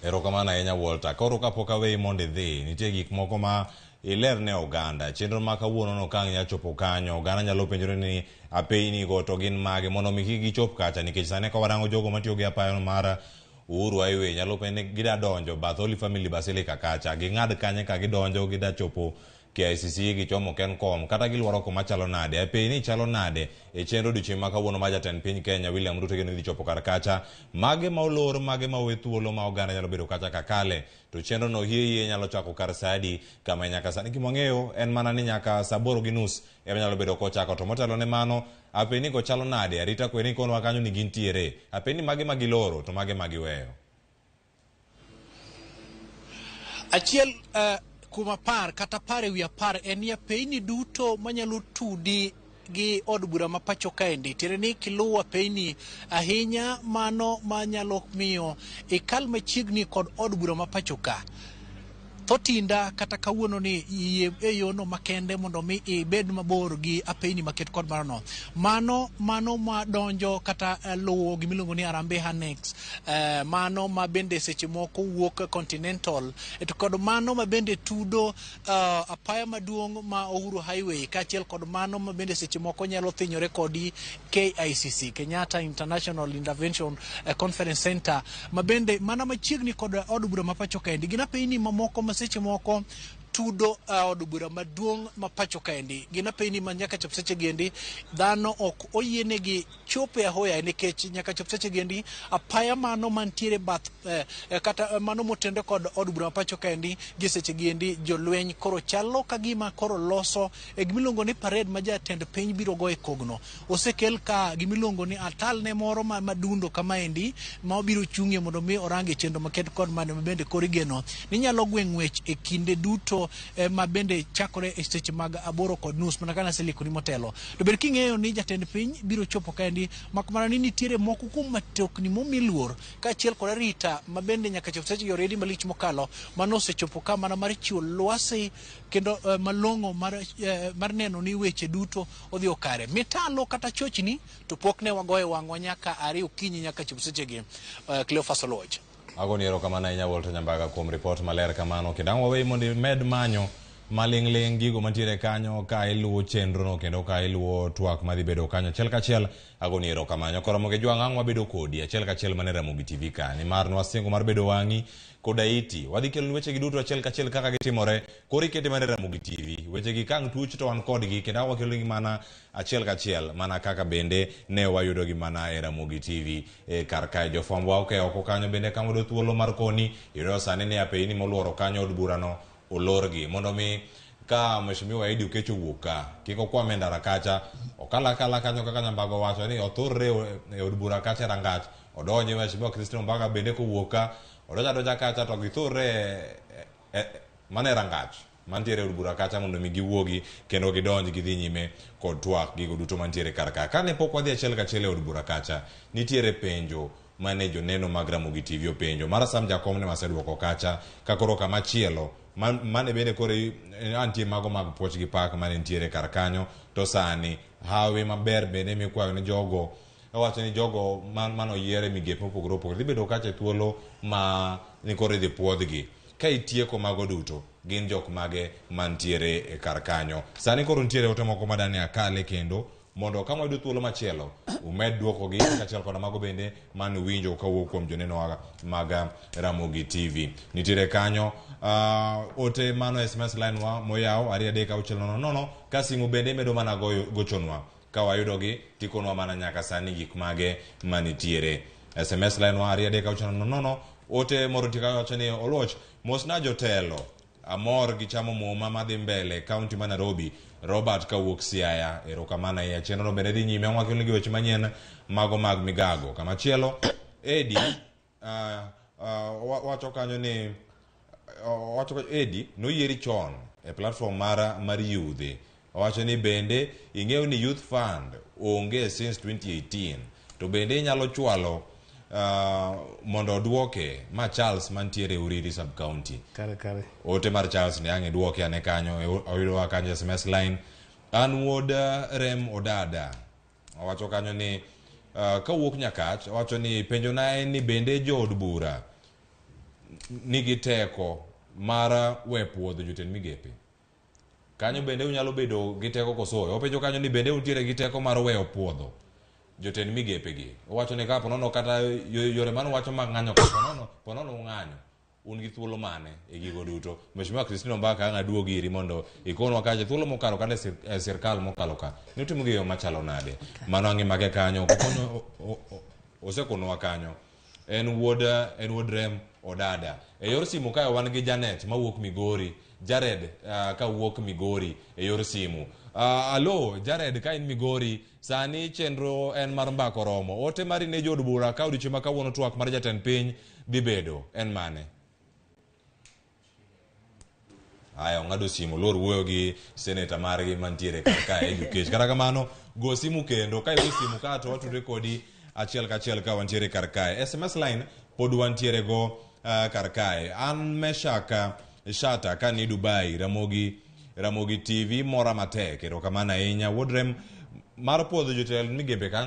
Erokamano ahinya Walter. Koro kapok aweyi mondo idhi, nitie gik moko ma iler ne oganda. Chenro ma kawuono no ka ang' nyalo chopo kanyo, oganda nyalo penjore ni apeyni go to gin mage mondo mi kik gichop kacha, nikech sani ka warango jogo matiyo gi apaya mar Uhuru Highway nyalo penjo ni gida donjo bath Holy Family Basilica kacha, ging'ad kanye ka gidonjo gida chopo KICC gichomo Kencom kata giluoro kuma chalo nade. Apeyni chalo nade e chenro odiochieng' ma kawuono ma jatend piny Kenya William Ruto geno dhi chopo kar kacha, mage ma olor, mage ma owe thuolo ma oganda nyalo bedo kacha kakale, to chenro no hie hie nyalo chako kar sa adi, kama nyaka sani gima wang'eyo en mana ni nyaka sa 8:30 ema nyalo bedo kochako. To motelo ne mano, apeyni go chalo nade? Arita kwe ni konwa kanyo ni gintiere. Apeyni mage ma giloro to mage ma giweyo? Achiel kuom 10 kata 10 ewi 10 en ni apeyni duto manyalo tudi gi od bura ma pacho kaendi. Tiende ni kiluwo apeyni ahinya mano manyalo miyo ikal machiegni kod od bura ma pacho ka. Thotinda kata kawuono ni yie e yono makende mondo mi ibed mabor gi apeyni maket kod mano. Mano ma donjo kata luwo gimiluongo ni Harambee Annex, mano ma bende seche moko wuok Continental, to kod mano ma bende tudo apaya maduong' ma Uhuru Highway kaachiel kod mano ma bende seche moko nyalo thinyore kodi KICC, Kenyatta International Intervention Conference Center, ma bende mana machiegni kod od bura ma pacho kaendi. Gin apeyni mamoko ma seche moko tudo od bura maduong' ma pacho kaendi. Gin apeyni ma nyaka chop seche giendi dhano ok oyienegi chopo e ahoya, nikech nyaka chop seche giendi apaya mano mantiere bath kata mano motenore kod od bura ma pacho kaendi gi seche giendi jolweny koro chalo ka gima koro loso e gimiluongo ni parade ma jatend piny biro goyo e kogno. Osekel ka gimiluongo ni atal ne moro ma madundo kamaendi ma obiro chung'ie mondo mi orange chenro maket kod mano ma bende koro igeno ni nyalo gwe ng'wech e kinde duto ma bende chakore e seche mag 8:30 mana kana aselekoni motelo. To bed king'eyo ni jatend piny biro chopo kaendi, mak mana ni nitiere moko kuom matokni momi luor kaachiel kod arita ma bende nyaka chop seche gi oredi malich mokalo mano osechopo ka mana mar chiwo lwasi kendo malong'o mar neno ni weche duto odhi okare. Mitalo kata chochni to pok ne wagoyo wang'wa nyaka 2 okinyi nyaka chop sechegi. Cleophas Oluoch. Agoni erokamano ahinya Walter Nyambaga kuom ripot maler kamano, kendo ang' waweyi mondo imed manyo Maling'ling' gigo mantiere kanyo ka iluwo chenrono kendo ka iluwo twak madhi bedo kanyo achiel kachiel agoni erokamano. Koromo gi jwang' ang' wabedo kodi achiel kachiel mana e Ramogi TV ka nimar nwasingo mar bedo wang'i koda iti. Wadhi keloni wechegi duto achiel kachiel kaka gitimore koro ikete mana e Ramogi TV. Wechegi ka ang' tuch to wan kodgi kendo ang' wakelonigi mana achiel kachiel mana kaka bende ne wayudogi mana e Ramogi TV e kar kae. Jofwambo oke oko kanyo bende ka wayudo thuolo mar koni iyudo sani ni apeyini moluoro kanyo od burano olorgi mondo mi ka Mheshimiwa Eddy Oketch owuok ka kik okwam e ndara kacha okal akala kanyo kaka Nyambago owacho ni othurre e od bura kacha e rangach odonje Mheshimiwa Christine Ombaga bende kowuok ka odonjo adonja kacha to githurre mana e rangach mantiere e od bura kacha mondo mi giwuogi kendo gidonj gidhi nyime kod twak gigo duto mantiere kar ka. Kane pok wadhi achiel kachiel e od bura kacha nitiere penjo mane joneno mag Ramogi TV openjo. Mar Sam Jakom ne waseduoko kacha ka koro kama chielo mane bende koro antie mago mag puoch gi pak mane nitiere kar kanyo to sani hawi maber bende mikwayo ne jogo owacho ni jogo mane oyier e migepe mopogore opogore dhi bedo kacha e thuolo ma ni koro idhi puodhgi. Ka itieko mago duto gin jok mage mantiere e kar kanyo. Sani koro nitiere ote moko madani akale kendo mondo ka wayudo thuolo machielo umed duokogi kaachiel koda mago bende mane uwinjo kawuok kuom joneno mag Ramogi TV. Nitiere kanyo ote mano SMS line wa moyaw 2 3 6 0 0 ka simu bende imedo mana gochonwa ka wayudogi tikonwa mana nyaka sani gik mage manitiere. SMS line wa 2 3 6 0 0 ote moro nitie kanyo wacho ni Oluoch mosna jotelo amor gi chamo muma madhi mbele kaunti ma Nairobi. Robert kawuok Siaya, erokamano ahinya. Chenro bende dhi nyime, wakeloni gi weche manyien mago mag migago. Kamachielo, Edi wacho kanyo ni owacho Edi noyieri chon e platform mar yudhe. Owacho ni bende ing'eyo ni Youth Fund onge since 2018 to bende inyalo chwalo mondo oduoke ma Charles mantiere Uriri sub county. Kare kare. Ote mar Charles ni ang' iduoke ane kanyo, oyudowa kanyo SMS line. An wuod Rem Odada. Owacho kanyo ni kawuok Nyakach, owacho ni penjona en ni bende jood bura nigi teko mar we puodho jotend migepe. Kanyo bende unyalo bedo gi teko koso? Openjo kanyo ni bende untiere gi teko mar weyo puodho jotend migepe gi. Owacho ni ka ponono kata yore mane uwacho mag ng'anyo ka ponono ung'anyo, un gi thuolo mane e gigo duto. Mheshimiwa Christine Ombaka ang' aduogi iri mondo ikonwa kacha thuolo mokalo kata e sirkal mokalo ka nutimo gi yo machalo nade. Mano ang' imake kanyo, osekonwa kanyo. En wuod Rem Odada. E yor simu kae wan gi Janet mawuok Migori. Jared kawuok Migori e yor simu. Alo Jared ka in Migori, sani chenro en mar mbako romo. Ote mari ne jood bura ka odiochieng' ma kawuono twak mar jatend piny dhi bedo en mane? Aya, ong'ado simu, luor wuoyo gi seneta margi mantiere kar kae Education. Kata kamano, go simu kendo, ka igo simu ka to watudre kodi achiel kachiel ka wantiere kar kae. SMS line pod wantiere go kar kae. An Meshak Shata ka ni Dubai, Ramogi TV mora matek. Erokamano ahinya. Wuod Rem mar puodho jotelo migepe ka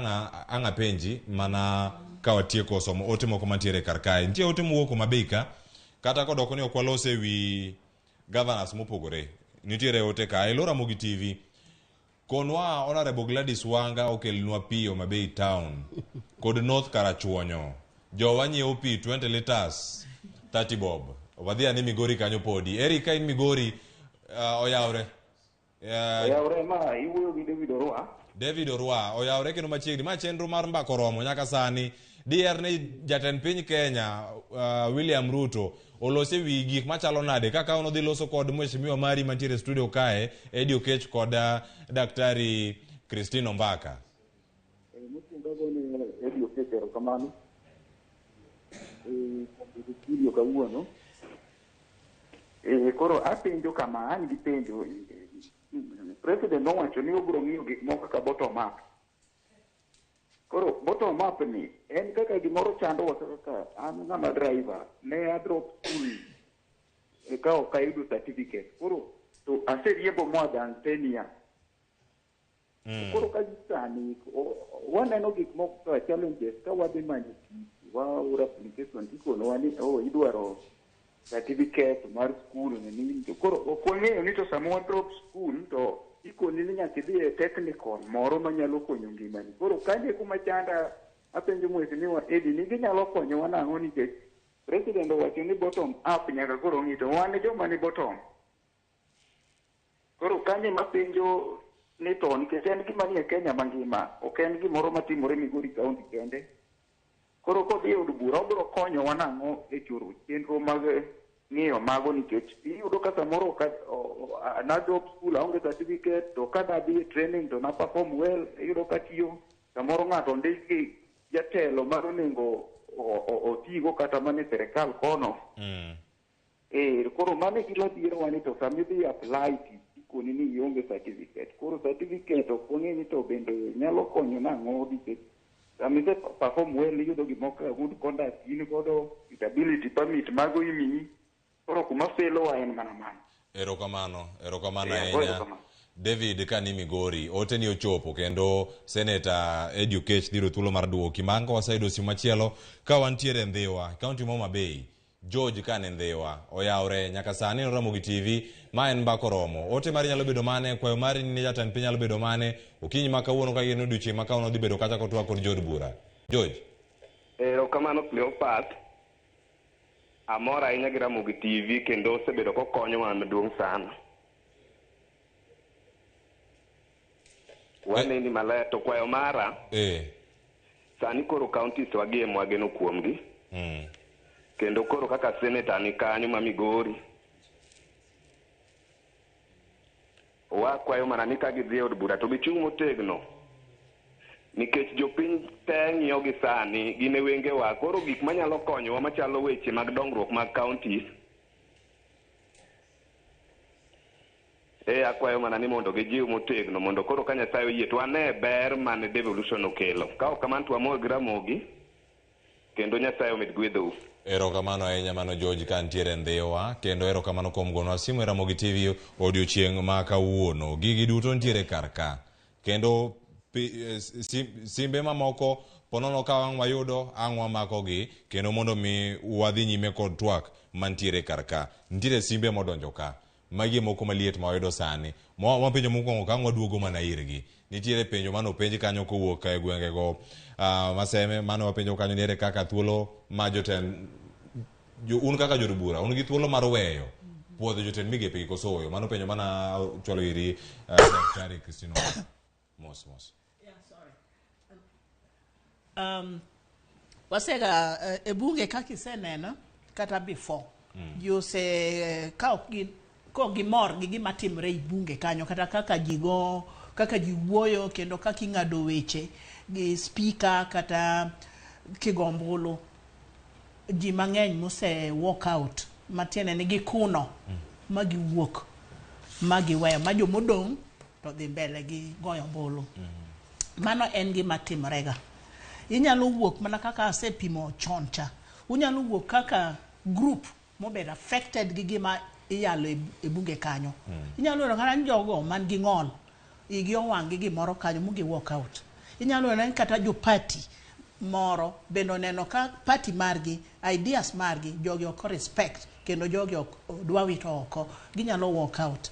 ang' apenji mana ka watieko somo ote moko mantiere kar kae. Nitie ote mowuok Homa Bay ka, kata kodoko ni ok walos e wi governors mopogore. Nitiere ote ka. Hello Ramogi TV. Konwa Honorable Gladys Wanga okelnwa pi Homa Bay town kod North Karachuonyo. Jowa nyiewo pi 20 liters 30 bob. Wadhi ane Migori kanyo podi. Eric ka in Migori oyawre. Oyawre ma iwuoyo gi David Orwa. David Orwa oyawre kendo machiegni. Ma chenro mar mbako romo nyaka sani. DR ni jatend piny Kenya William Ruto olose wi gik machalo nade kaka onodhi loso kod mheshimiwa mari mantiere studio kae Eddie Oketch kod Daktari Christine Ombaka. Mokwongo agone Eddie Oketch erokamano kuom studio kawuono. Koro apenjo kama, an gi penjo. President nowacho ni obiro ng'iyo gik moko kaka bottom up. Koro bottom up ni en kaka gimoro chandowa kaka an ng'ama driver ne adrop school ka ok ayudo certificate. Koro to aseriembo more than 10 years. Koro ka sani waneno gik moko kaka challenges ka wadhi manyo tich, waoro application tikonowa ni oh idwaro Certificate mar school ni to koro ok wang'eyo ni to sama wa drop school to ikoni ni nyaka idhi e technical moro manyalo konyo ngimani. Koro kanyo e kuma chanda apenjo mheshimiwa Edi ni ginyalo konyowa nang'o nikech president owacho ni bottom up nyaka koro ng'i to wan joma ni bottom. Koro kanyo ema penjo ni to nikech en gima nie Kenya mangima, ok en gimoro matimore Migori County kende. Koro kodhi e od bura obiro konyowa nang'o e choro chenro mag ng'iyo mago nikech iyudo ka samoro na drop school aonge certificate to ka nadhi e training to na perform well iyudo ka tiyo samoro ng'ato ndik gi jatelo mar onego otigo kata mana e sirikal kono. Koro mano e gima dhierowa ni to sama idhi apply tich ikoni ni ionge certificate. Koro certificate ok wang'e ni to bende nyalo konyo nang'o nikech sama ise perform well iyudo gimoro kaka good conduct in godo disability permit mago imiyi. Koro kuma felowa en mana mano. Erokamano, erokamano ahinya. David ka ni Migori, ote ni ochopo kendo Senator Eddie Oketch dhiro thuolo mar duoki. Bang' ka waseyudo simu machielo ka wantiere Ndhiwa, kaunti ma Homa Bay. George ka ni Ndhiwa, oyawre nyaka sani en Ramogi TV, ma en Mbaka Oromo. Ote mari nyalo bedo mane, kwayo mari ni jatend piny nyalo bedo mane, okinyi ma kawuono ka gin odiochieng' ma kawuono dhi bedo kacha kotwak kod jood bura. George. Erokamano Cleophas. Amor ahinya gi Ramogi TV kendo osebedo kokonyowa maduong' sana. Waneni maler to kwayo mara sani koro counties wagi ema wageno kuomgi. Kendo koro kaka senator ni kanyo ma Migori, wakwayo mana ni ka gidhi e od bura to gichung' motegno nikech jopiny te ng'iyo gi sani gin e wengewa. Koro gik manyalo konyowa machalo weche mag dongruok mag counties, akwayo mana ni mondo gijiw motegno mondo koro ka Nyasaye oyie to wane ber mane devolution okelo. Ka ok kamano to wamor gi Ramogi kendo Nyasaye omed gwedhou. Erokamano ahinya mano George ka ntiere Ndhiwa kendo erokamano kuom gonwa simu e Ramogi TV odiochieng' ma kawuono. Gigi duto ntiere kar ka kendo simbe mamoko ponono ka wang' wayudo ang' wamakogi kendo mondo mi wadhi nyime kod twak mantiere kar ka. Ntiere simbe modonjo ka. Magi e moko maliet ma wayudo sani. Wapenjo mokwongo ka ang' waduogo mana irgi. Nitiere penjo mane openj kanyo kowuok e gwengego Maseme mane wapenjo kanyo ni ere kaka thuolo ma jotend un kaka jood bura un gi thuolo mar weyo puodho jotend migepe gi koso ooyo. Mano penjo mana chwalo iri Daktari Christine Owino. Mos mos. Yeah, sorry. Wasega e bunge kaka iseneno kata before ji ose ka ok gin kok gimor gi gima timre e bunge kanyo kata kaka ji go kaka ji wuoyo kendo kaka ing'ado weche gi speaker kata kigo ombulu ji mang'eny mose walk out matiende ni gikuno ma giwuok ma giweyo ma jomodong' to dhi mbele gi goyo ombulu. Mano en gima timorega. Inyalo wuok mana kaka asepimo chon cha. Unyalo wuok kaka group mobedo affected gi gima iyalo e bunge kanyo. Inyalo yudo kata ni jogo man gi ng'ol igi owang' gi gimoro kanyo mugi walk out. Inyalo yudo ni kata jo party moro bende oneno ka party margi, ideas margi, jogi ok respect kendo jogi ok dwa wito oko, ginyalo walk out.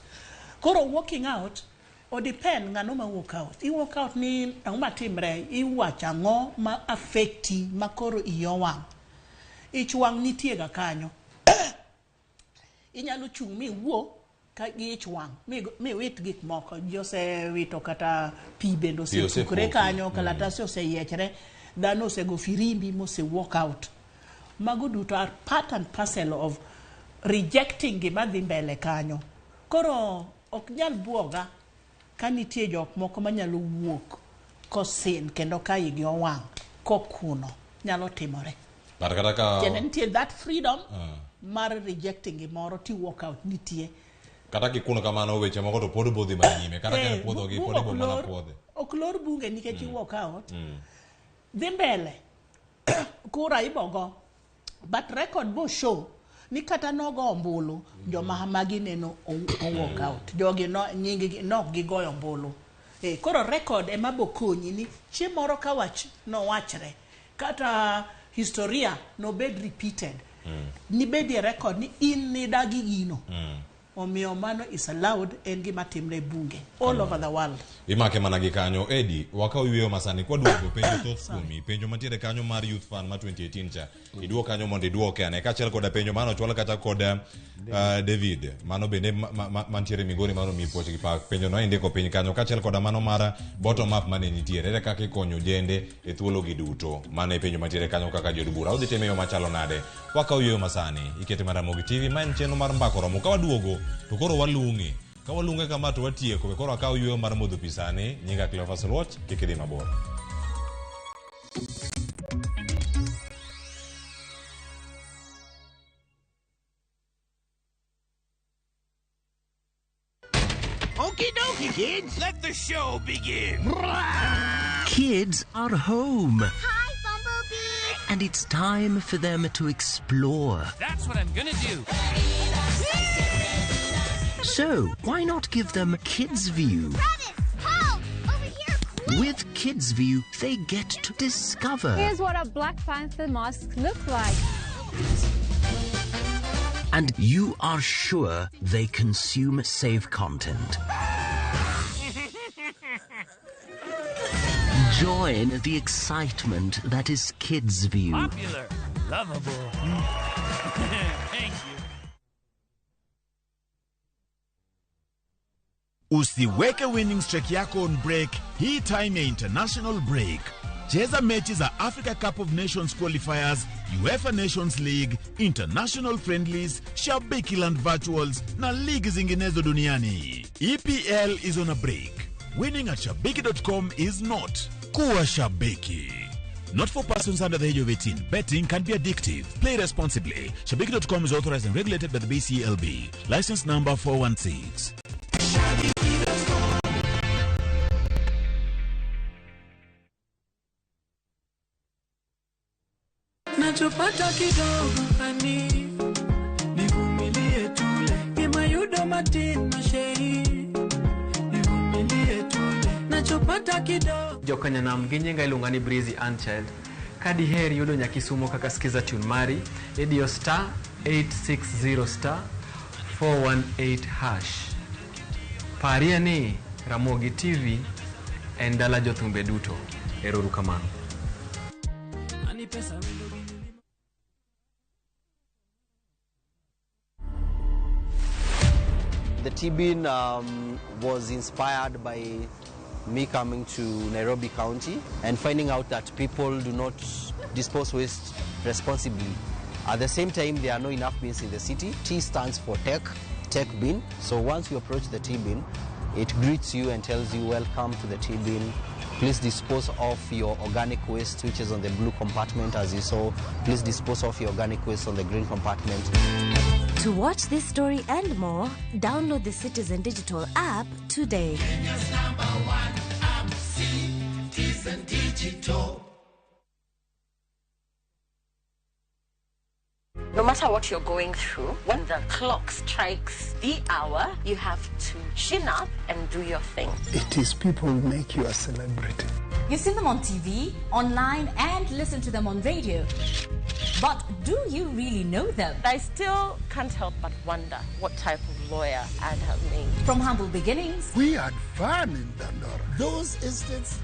Koro walking out o depend ng'ano ma walk out. I walk out ni ang'o matimre, iwacho ang'o ma affecti ma koro iyi owang'. Ich wang' nitie ga kanyo. Inyalo chung' miwuo ka gi ich wang' miwit gik moko. Ji osewito kata pi bende osepukre kanyo, kalatasi oseyiechre, dhano osego firimbi mose walk out. Mago duto are part and parcel of rejecting gima dhi mbele kanyo. Koro ok nyal buoga ka nitie jok moko manyalo wuok kosin kendo ka igi owang' kokuno nyalo timore. But kata ka Tiende nitie that freedom mar rejecting gimoro ti walk out nitie. Kata kikuno kamano weche moko to pod bodhi mana nyime kata ka puodho gi pod ibo mana puodhe. Ok lor bunge nikech i walk out. Dhi mbele. Kura ibogo. But record bo show ni kata nogo ombulu joma magi neno o walk out. Jogi no nying gi nok gigoyo ombulu. Koro record ema bo konyi ni chieng' moro ka wach nowachre kata historia nobed repeated. Nibedie record ni in nidagi gino. Omiyo mano is allowed, en gima timre e bunge all over the world. Imake mana gi kanyo. Edi, wakaw yweyo masani kwaduogo penjo thoth kuomi. Penjo mantiere kanyo mar Youth Fund ma 2018 cha. Iduok kanyo mondo iduoke ane kaachiel koda penjo mano ochwal kata kod David. Mano bende mantiere Migori mano mi puoch gi pak. Penjo no indiko piny kanyo kaachiel koda mano mar bottom up mane nitiere. Ere kaka ikonyo ojende e thuolo gi duto. Mano e penjo mantiere kanyo kaka jood bura. Udhi time e yo machalo nade? Wakaw yweyo masani. Ikete mar Ramogi TV. Ma en chenro mar Mbaka Oromo. Ka waduogo to koro walung'e. Ka walung'e kama to watieko. We koro akaw yweyo mar modho pi sani. Nyinga Cleophas Oluoch. Kik idhi mabor. Okie dokie, kids. Let the show begin. Kids are home. Hi, Bumblebee. And it's time for them to explore. That's what I'm gonna do. So, why not give them Kids View? Help! Over here, quick! With Kids View, they get to discover. Here's what a Black Panther mask looked like. And you are sure they consume safe content. Join the excitement that is Kids View. Popular, lovable. Thank you. Usiweke winning streak yako on break hii time ya international break. Cheza mechi za Africa Cup of Nations qualifiers, UEFA Nations League, international friendlies, Shabiki Land virtuals na ligi zinginezo duniani. EPL is on a break. Winning at shabiki.com is not. Kuwa shabiki. Not for persons under the age of 18. Betting can be addictive. Play responsibly. Shabiki.com is authorized and regulated by the BCLB. License number 416. Nachopata kidogo ani nivumilie tule gimayudo matin masheri nivumilie tule nachopata kidogo. Jokanyanam gi nyinga iluonga ni Breezy Unchild. Ka diher yudo Nyakisumo kaka skiza tune mari, idiyo star 860 star 418 hash. Parie ni Ramogi TV en dala jothumbe duto. Ero kamano. Ani pesa wendo gi. The T-bin was inspired by me coming to Nairobi County and finding out that people do not dispose waste responsibly. At the same time, there are no enough bins in the city. T stands for tech, tech bin. So once you approach the T-bin, it greets you and tells you, welcome to the T-bin. Please dispose of your organic waste, which is on the blue compartment, as you saw. Please dispose of your organic waste on the green compartment. To watch this story and more, download the Citizen Digital app today. Kenya's number one app, Citizen Digital. No matter what you're going through, when the clock strikes the hour, you have to chin up and do your thing. It is people who make you a celebrity. You've seen them on TV, online, and listen to them on radio. But do you really know them? I still can't help but wonder what type of lawyer I'd have made. From humble beginnings. We had fun in Dandora. Those estates,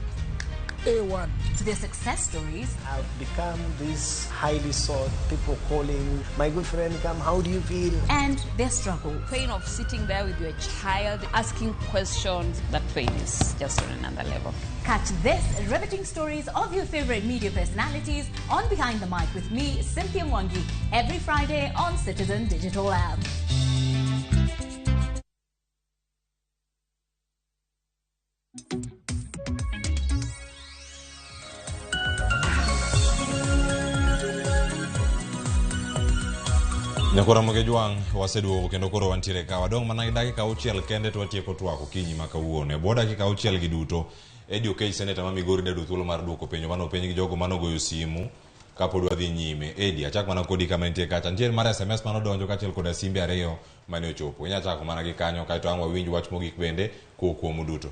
A1. To their success stories. I've become this highly sought, people calling, my good friend, come, how do you feel? And their struggle. Pain of sitting there with your child, asking questions. That pain is just on another level. Catch this riveting stories of your favorite media personalities on Behind the Mic with me, Cynthia Mwangi, every Friday on Citizen Digital app. Nyakora Moge Jwang', waseduogo kendo koro wantiere ka. Wadong' mana gi dakika 6 kende to watieko twak okinyi ma kawuono. E bwo dakika 6 gi duto, Eddie Oketch, seneta ma Migori, dayudo thuolo mar duoko penjo mane openj gi jogo mane ogoyo simu kapod wadhi nyime. Eddie, achak mana kodi kama nitie kacha. Nitie mar SMS mane odonjo kaachiel koda simbe 2 mane ochopo. Inyalo chako mana gi kanyo kaeto ang' wawinj wach mogik bende kowuok kuomu duto.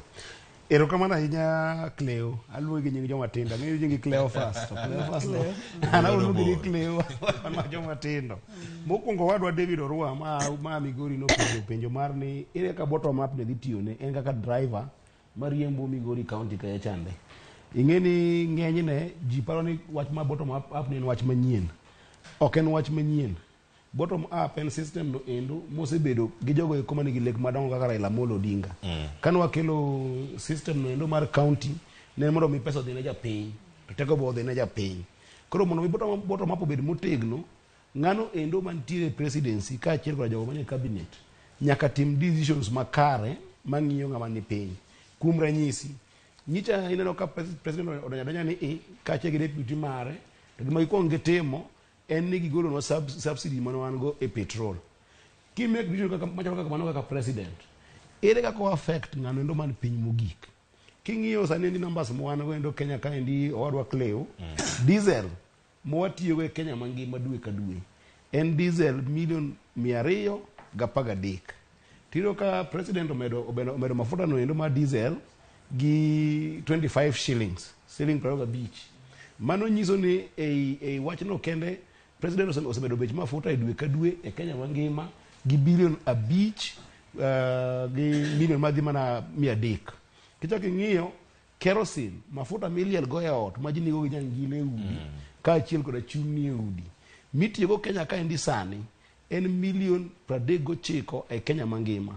Erokamano ahinya Cleo. Aluongi gi nying joma tindo. Ang'eyo nyingi Cleophas. To Cleophas no. An aluongi ni Cleo. Wan ma joma tindo. Mokwongo wadwa David Orwa ma ma Migori nopenjo penjo mar ni ere kaka bottom up ne dhi tiyone en kaka driver mariembo Migori County kacha chande. Ing'e ni ng'enyne ji paro ni wach ma bottom up, up ni en wach manyien. Ok en wach manyien. Bottom up en system no endo mosebedo gi jogo eko manigi lek madongo kaka Raila Amolo Odinga. Kane wakelo system no endo mar county ne en mondo mi pesa odhi ne japiny to teko be odhi ne japiny. Koro mondo mi bottom up obed motegno, ng'ano endo mantiere e presidency kaachiel koda jogo manie cabinet nyaka tim decisions makare mang'iyo ng'ama ni piny. Kuom ranyisi, nyicha ineno ka president odonjo adonja ni i kaachiel gi deputy mare to gima gikwongo gitimo en ni gigolonwa subsidy mane wan go e petrol. Ki make decision kaka machalo kaka mano kaka president, ere kaka o affect ng'ano endo man piny mogik? King'iyo sani endi numbers ma wan go endo Kenya kaendi owadwa Cleo, diesel ma watiyogo e Kenya mangima dwe ka dwe en diesel milion 213. Tiyudo ka president omedo, omedo, omedo mafuta no endo mar diesel gi 25 shillings, siling 25. Mano nyiso ni ei, ei wachno kende president osemedo bech mafuta e dwe ka dwe e Kenya mangima gi bilion 5 gi milion madhi mana 300. Kichako ing'iyo kerosene, mafuta miliel go e ot ma ji nigo gi nyangile e udi kaachiel koda chumni e udi mitiyogo Kenya kaendi sani en milion 39 e Kenya mangima.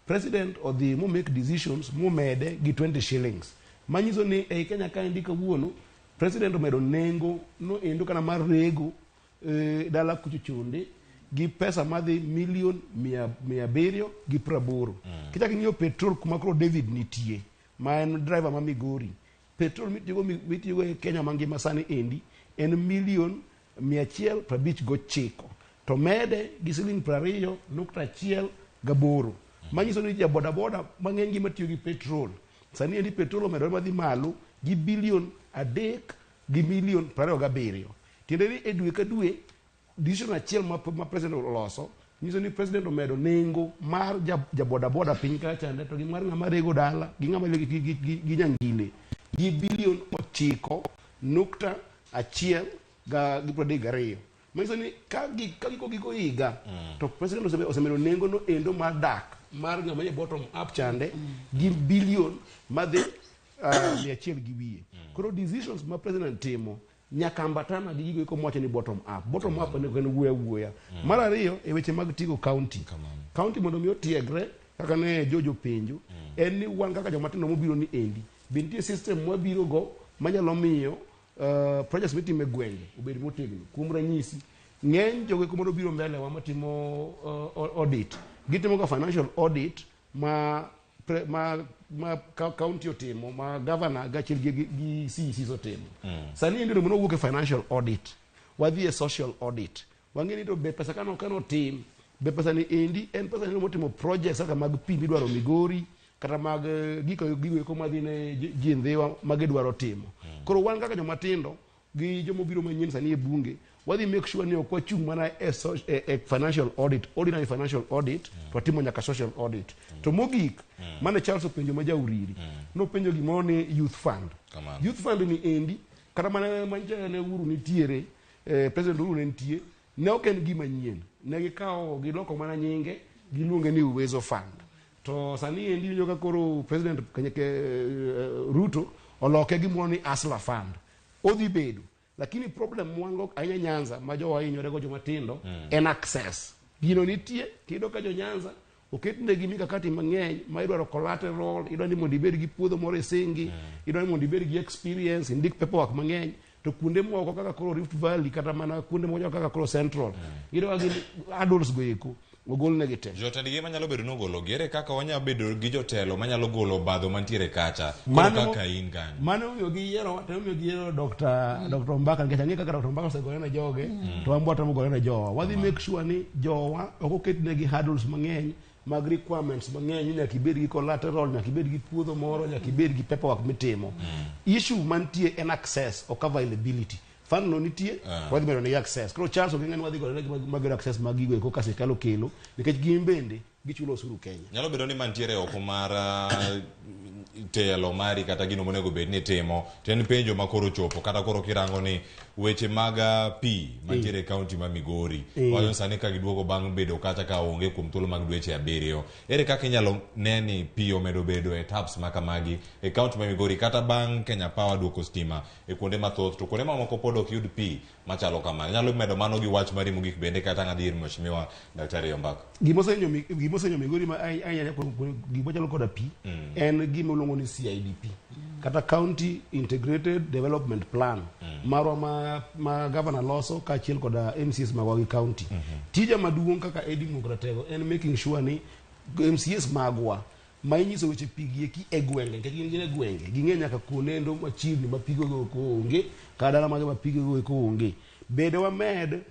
President odhi mo make decisions momede gi 20 shillings. Manyiso ni ei Kenya kaendi kawuono president omedo nengo no endo kana mar rego dala kucho chonde gi pesa madhi milion 780. Kichako ing'iyo petrol kuma koro David nitie ma en driver ma Migori, petrol mitiyogo e Kenya mangima sani endi en milion 159 to mede gi siling 20.18. Manyiso ni ja bodaboda mang'eny gi matiyo gi petrol sani endi petrol omedore madhi malo gi bilion 3 gi milion 27. Tiende ni e dwe ka dwe decision achiel ma president oloso nyiso ni president omedo nengo mar ja bodaboda piny kacha chande to gi mar ng'ama rego dala gi ng'ama gi nyangile gi bilion 9.1 gi 32. Manyiso ni ka giko giko higa to president osemedo nengo no endo mar dak mar ng'ama nie bottom up chande gi bilion madhi 100 gi wiye. Koro decisions ma president timo nyaka ambatana gi gigo eko mwacho ni bottom up. Bottom up en wuoya wuoya. Mar ariyo e weche mag tigo county. County mondo mi otiegre kaka ne Jojo penjo en ni wan kaka joma tindo mobiro ni endi be nitie system mwabiro go manyalo miyo projects mitimo e gwenge obed motegno. Kuom ranyisi, ng'eny jogo eko manobiro mbele wa matimo audit, gitimo ga financial audit ma county otimo, ma governor gachiel gi CECs otimo. Sani endi onego wawuok e financial audit, wadhi e social audit. Wang'e ni to be pesa kano tim, be pesa ni endi en pesa ni motimo projects kaka mag pi midwaro Migori, kata mag gigo eko madhi ne ji Ndhiwa magidwaro timo. Koro wan kaka joma tindo gi joma obiro manyien sani e bunge, wadhi make sure ni ok wachung' mana e financial audit, ordinary financial audit, to watimo nyaka social audit. To mogik, mane Charles openjo ma jauriri, nopenjo gimoro ni youth fund. Youth fund ni endi, kata mana mancha ne Uhuru nitiere, President Uhuru ne nitie, ne ok en gima nyien. Ne gikawo, giloko mana nyinge, giluonge ni Uwezo Fund. To sani endi iwinjo ka koro President Ruto oloke gimoro ni Hustler Fund. Odhi bedo. Lakini problem mwan go ahinya Nyanza ma jowa hinyore go joma tindo en access. Gino nitie, tiyudo ka jo Nyanza oketnegi mikakati mang'eny ma idwaro collateral, idwaro ni mondo ibed gi puodho moro e singi, idwaro ni mondo ibed gi experience, indik paperwork mang'eny. To kuonde moko kaka koro Rift Valley kata mana kuonde moko kaka koro Central, iyudo ka gin adults go eko ogolnegi te. Jotendgi manyalo bedo nogologi, ere kaka wanyalo bedo gi jotelo manyalo golo obadho mantiere kacha? Koro kaka in kanyo. Mano omiyo giyiero, to omiyo giyiero Dr. Ombaka, nikech ang'eyo kaka Dr. Ombaka osegore ne joge, to wan be watemo gore ne jowa. Wadhi make sure ni jowa ok oketnegi hurdles mang'eny mag requirements mang'eny ni nyaka ibed gi collateral, nyaka ibed gi puodho moro, nyaka ibed gi paperwork mitimo. Issue mantie en access, ok availability. Fund no nitie, wadhi medo negi access. Koro Charles ok ni wadhi gore negi magero access mag gigo eko ka sirkal okelo, nikech gin bende gichulo osuru Kenya. Nyalo bedo ni mantiere oko mar telo mari kata gino monego bed ni itimo to en penjo ma koro chopo kata koro kirango ni weche mag pi mantiere e kaunti ma Migori wacho ni sani ka giduogo bang' bedo kacha ka onge kuom thuolo mag dweche 7 ere kaka inyalo ne ni pi omedo bedo e taps ma kamagi e kaunti ma Migori kata bang' Kenya Power duoko stima e kuonde mathoth to kuonde mamoko pod ok yud pi machalo kamano. Inyalo medo mano gi wach mari mogik bende kata ang' adhi ir Mheshimiwa Daktari Ombaka. Gima osenyo Migori ma ahinya gik machalo koda pi en gima iluongo ni CIDP kata County Integrated Development Plan marwa ma governor loso kaachiel koda MCAs magwa gi county. Tija maduong' kaka Eddie Mukratego en making sure ni MCAs magwa ma inyiso weche pi gi eki e gwenge nikech gin e gwenge ging'e nyaka kuonendo machiegni ma pigego eko onge kata dala mage ma pigego eko onge. Bende wamed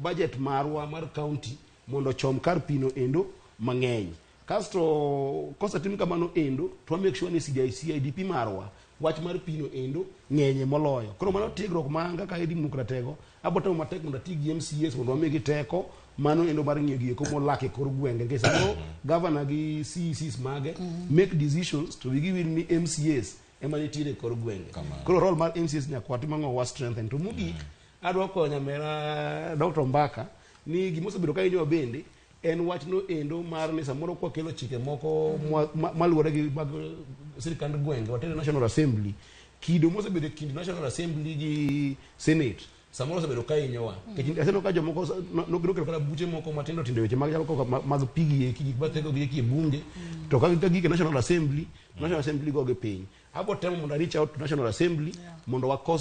budget marwa mar county mondo ochom kar pino endo mang'eny. Kasto kosetim kamano endo to wa make sure ni CIDP marwa wach mar pino endo ng'enye moloyo. Koro mano tiegruok ma an kaka Eddie Mukratego abo temo matek mondo ati gi MCAs mondo wamigi teko mano endo mar ng'iyo gieko molak e kor gwenge nikech samoro governor gi CECs mage make decisions to wigi wil ni MCAs ema nitiere e kor gwenge. Koro role mar MCAs nyaka watim ang'o wa strengthen. To mogik adwa konyo nyamera Dr. Mbaka ni gima osebedo ka hinyowa bende en wachno endo mar ni samoro kwakelo chike moko maluwore gi mag sirikand gwenge watere National Assembly, kido mosebedo e kind National Assembly gi Senate samoro osebedo ka hinyowa. Nikech aseneno ka jomoko nokelo kata buche moko matindo tindo weche mag chalo kaka mag pi gi eki gik mathego gi eki e bunge to ka gik e National Assembly, National Assembly gogi piny. Abo temo mondo reach out to National Assembly mondo wako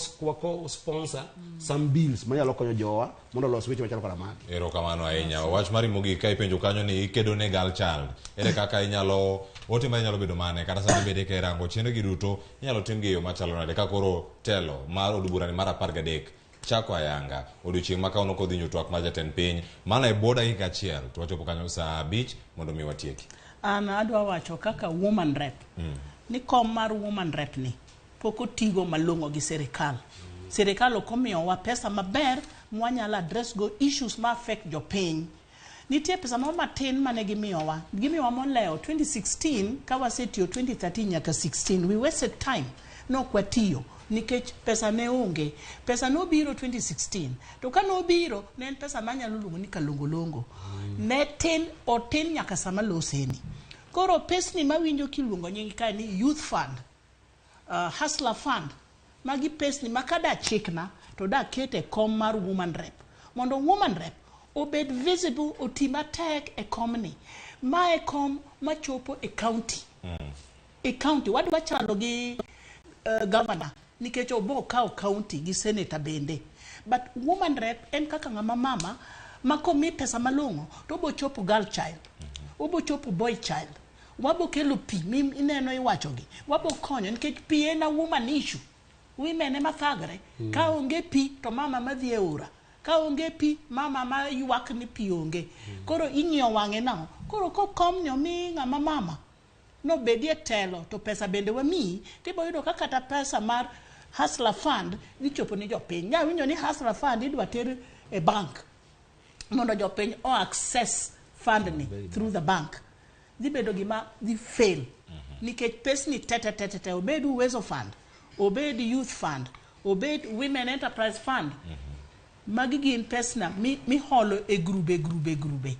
sponsor some bills manyalo konyo jowa mondo olos weche machalo koda magi. Erokamano ahinya. Wach mari mogik ka ipenjo kanyo ni ikedo ne girl child. Ere kaka inyalo ote mari nyalo bedo mane kata sani bende ka irango chenro gi duto inyalo tim gi e yo machalo nade ka koro telo mar od burani mar 13 chako ayanga odiochieng' ma kawuono kodhi nyo twak mar jatend piny mana e bwo dakika achiel to wachopo kanyo saa 5 mondo mi watieki. An adwa wacho kaka woman rep ni kom mar woman rep ni pok otigo malong'o gi sirikal. Sirikal ok omiyowa pesa maber mwanyalo address go issues ma affect jopiny. Nitie pesa moro matin mane gimiyowa. Gimiyowa molewo 2016 ka wasetiyo 2013 nyaka 16 we wasted time nok watiyo nikech pesa ne onge. Pesa nobiro 2016 to ka nobiro ne en pesa manyalo luongo ni kalongolongo. Ne tin otin nyaka sama loseni. Koro pesni mawinjo kiluongo nying kae ni youth fund, hustler fund, magi pesni ma kada chikna to da kete kom mar woman rep mondo woman rep obed visible oti matek e komni. Mae kom machopo e county. E county wadwa chalo gi governor nikech obo kawo county gi senator bende. But woman rep en kaka ng'ama mama ma komi pesa malong'o to obo chopo girl child, obo chopo boy child. Wabo kelo pi ineno iwachogi. Wabo konyo nikech pi en a woman issue. Women ema thagre. Ka onge pi to mama madhi e ura. Ka onge pi mama ma ywak ni pi onge. Koro ing'iyo wang'e nang'o. Koro kokomni omi ng'ama mama nobedie telo to pesa bende wamiyi tibo yudo ka kata pesa mar Hustler Fund dhi chopo ni jopiny. Nya winjo ni Hustler Fund idwa ter e bank mondo jopiny o access fund ni through the bank. Dhi bedo gima dhi fail nikech pesni te te te te obed Uwezo Fund, obed Youth Fund, obed Women Enterprise Fund. Magi gin pesna miholo e grube grube grube.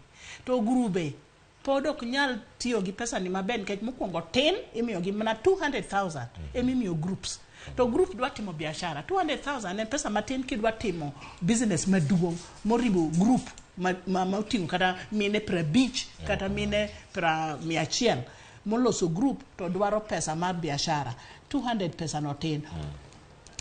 To grube pod ok nyal tiyo gi pesa ni maber nikech mokwongo tin imiyo gi mana 200,000 emimiyo groups. To group dwa timo biashara 200,000 en pesa matin kidwa timo business maduong' moriwo group ma oting'o kata mine 50 kata mine 100 moloso group to dwaro pesa mar biashara 200 pesa no tin.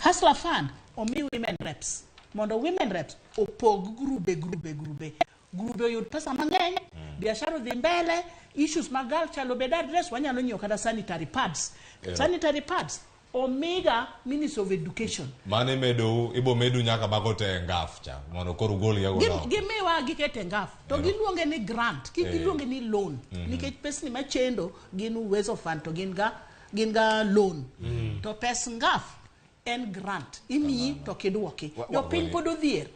Hustler Fund omi women reps mondo women reps opog grube grube grube grube oyud pesa mang'eny biashara odhi mbele issues mag girl child obed address wanyalo nyiewo kata sanitary pads. Sanitary pads omiga Ministry of Education. Mane medou ibo medu nyaka mago te e ngaf cha mondo koro ugol gi ago. Gimiwa gikete e ngaf to giluonge ni grant kik giluonge ni loan nikech pesni machendo gin Uwezo Fund to gin ga loan. To pes ngaf en grant imiyi to kidwoki. Jopiny pod odhier.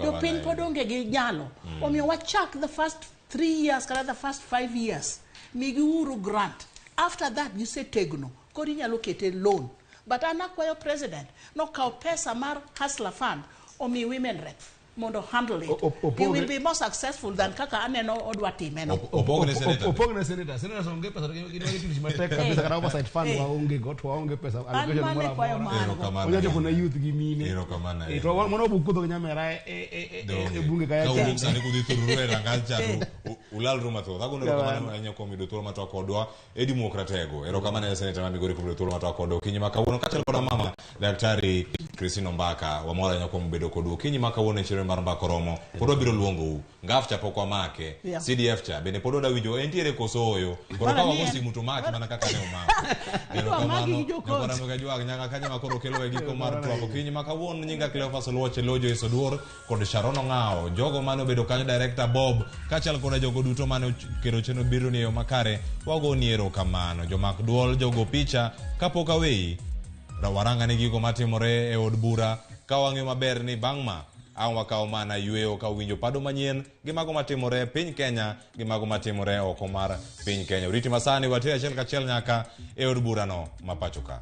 Jopiny pod onge gi nyalo. Omiyo wachak the first 3 years kata the first 5 years migiuru grant. After that gisetegno, koro inyalo kete loan. But an akwayo president nokaw pesa mar Hustler Fund omi women rep mondo handle it. He will be more successful than kaka aneno odwa time no. Opogne senator. Opogne senator. Senators onge pesa to gin gin tich matek kabisa kata oversight fund Eh. waonge go to waonge pesa An allocation mane moro kwayo amora. mano. Erokamano. Onya chopo ne youth gi mine. Erokamano Eh, to mano bukudho gi nyamera e e e e bunge kaya Ka cha. uwuok sani kudhi thururu e rangach cha to ulalru mathoth. Agono erokamano Erokamano. ahinya kuom yudo thuolo matwak kodwa Eddie Muok Ratego. Erokamano ahinya seneta ma Migori kuom yudo thuolo matwak kodwa okinyi ma kawuono kaachiel koda mama Daktari Christine Ombaka. Wamor ahinya kuom bedo kodu okinyi ma kawuono e chenro mar Mbaka Oromo. Pod wabiro luongou. Ngaf cha pok wamake. Yeah. CDF cha bende pod wadwa winjo entiere koso ooyo. Koro Para ka ni wago en- simu to make mana kaka ne omako. Idwa maki gi jokot. Nyakwara Ramogi nyaka kanyo ma koro kelo e giko mar twak okinyi ma kawuono nyinga Cleophas Oluoch Lojo Isoduor kod Sharon Ong'awo jogo mane obedo kanyo director Bob kaachiel koda jogo duto mane okelo chenro biro ni e yo makare wagoni erokamano jomak duol jogo picha kapok aweyi waranga ni gigo matimore e od bura ka wang'eyo maber ni bang' ma ang' wakawo mana yweyo ka winjo pado manyien gi mago matimore e piny Kenya gi mago matimore oko mar piny Kenya. Oriti masani watere achiel kachiel nyaka e od burano ma pacho ka.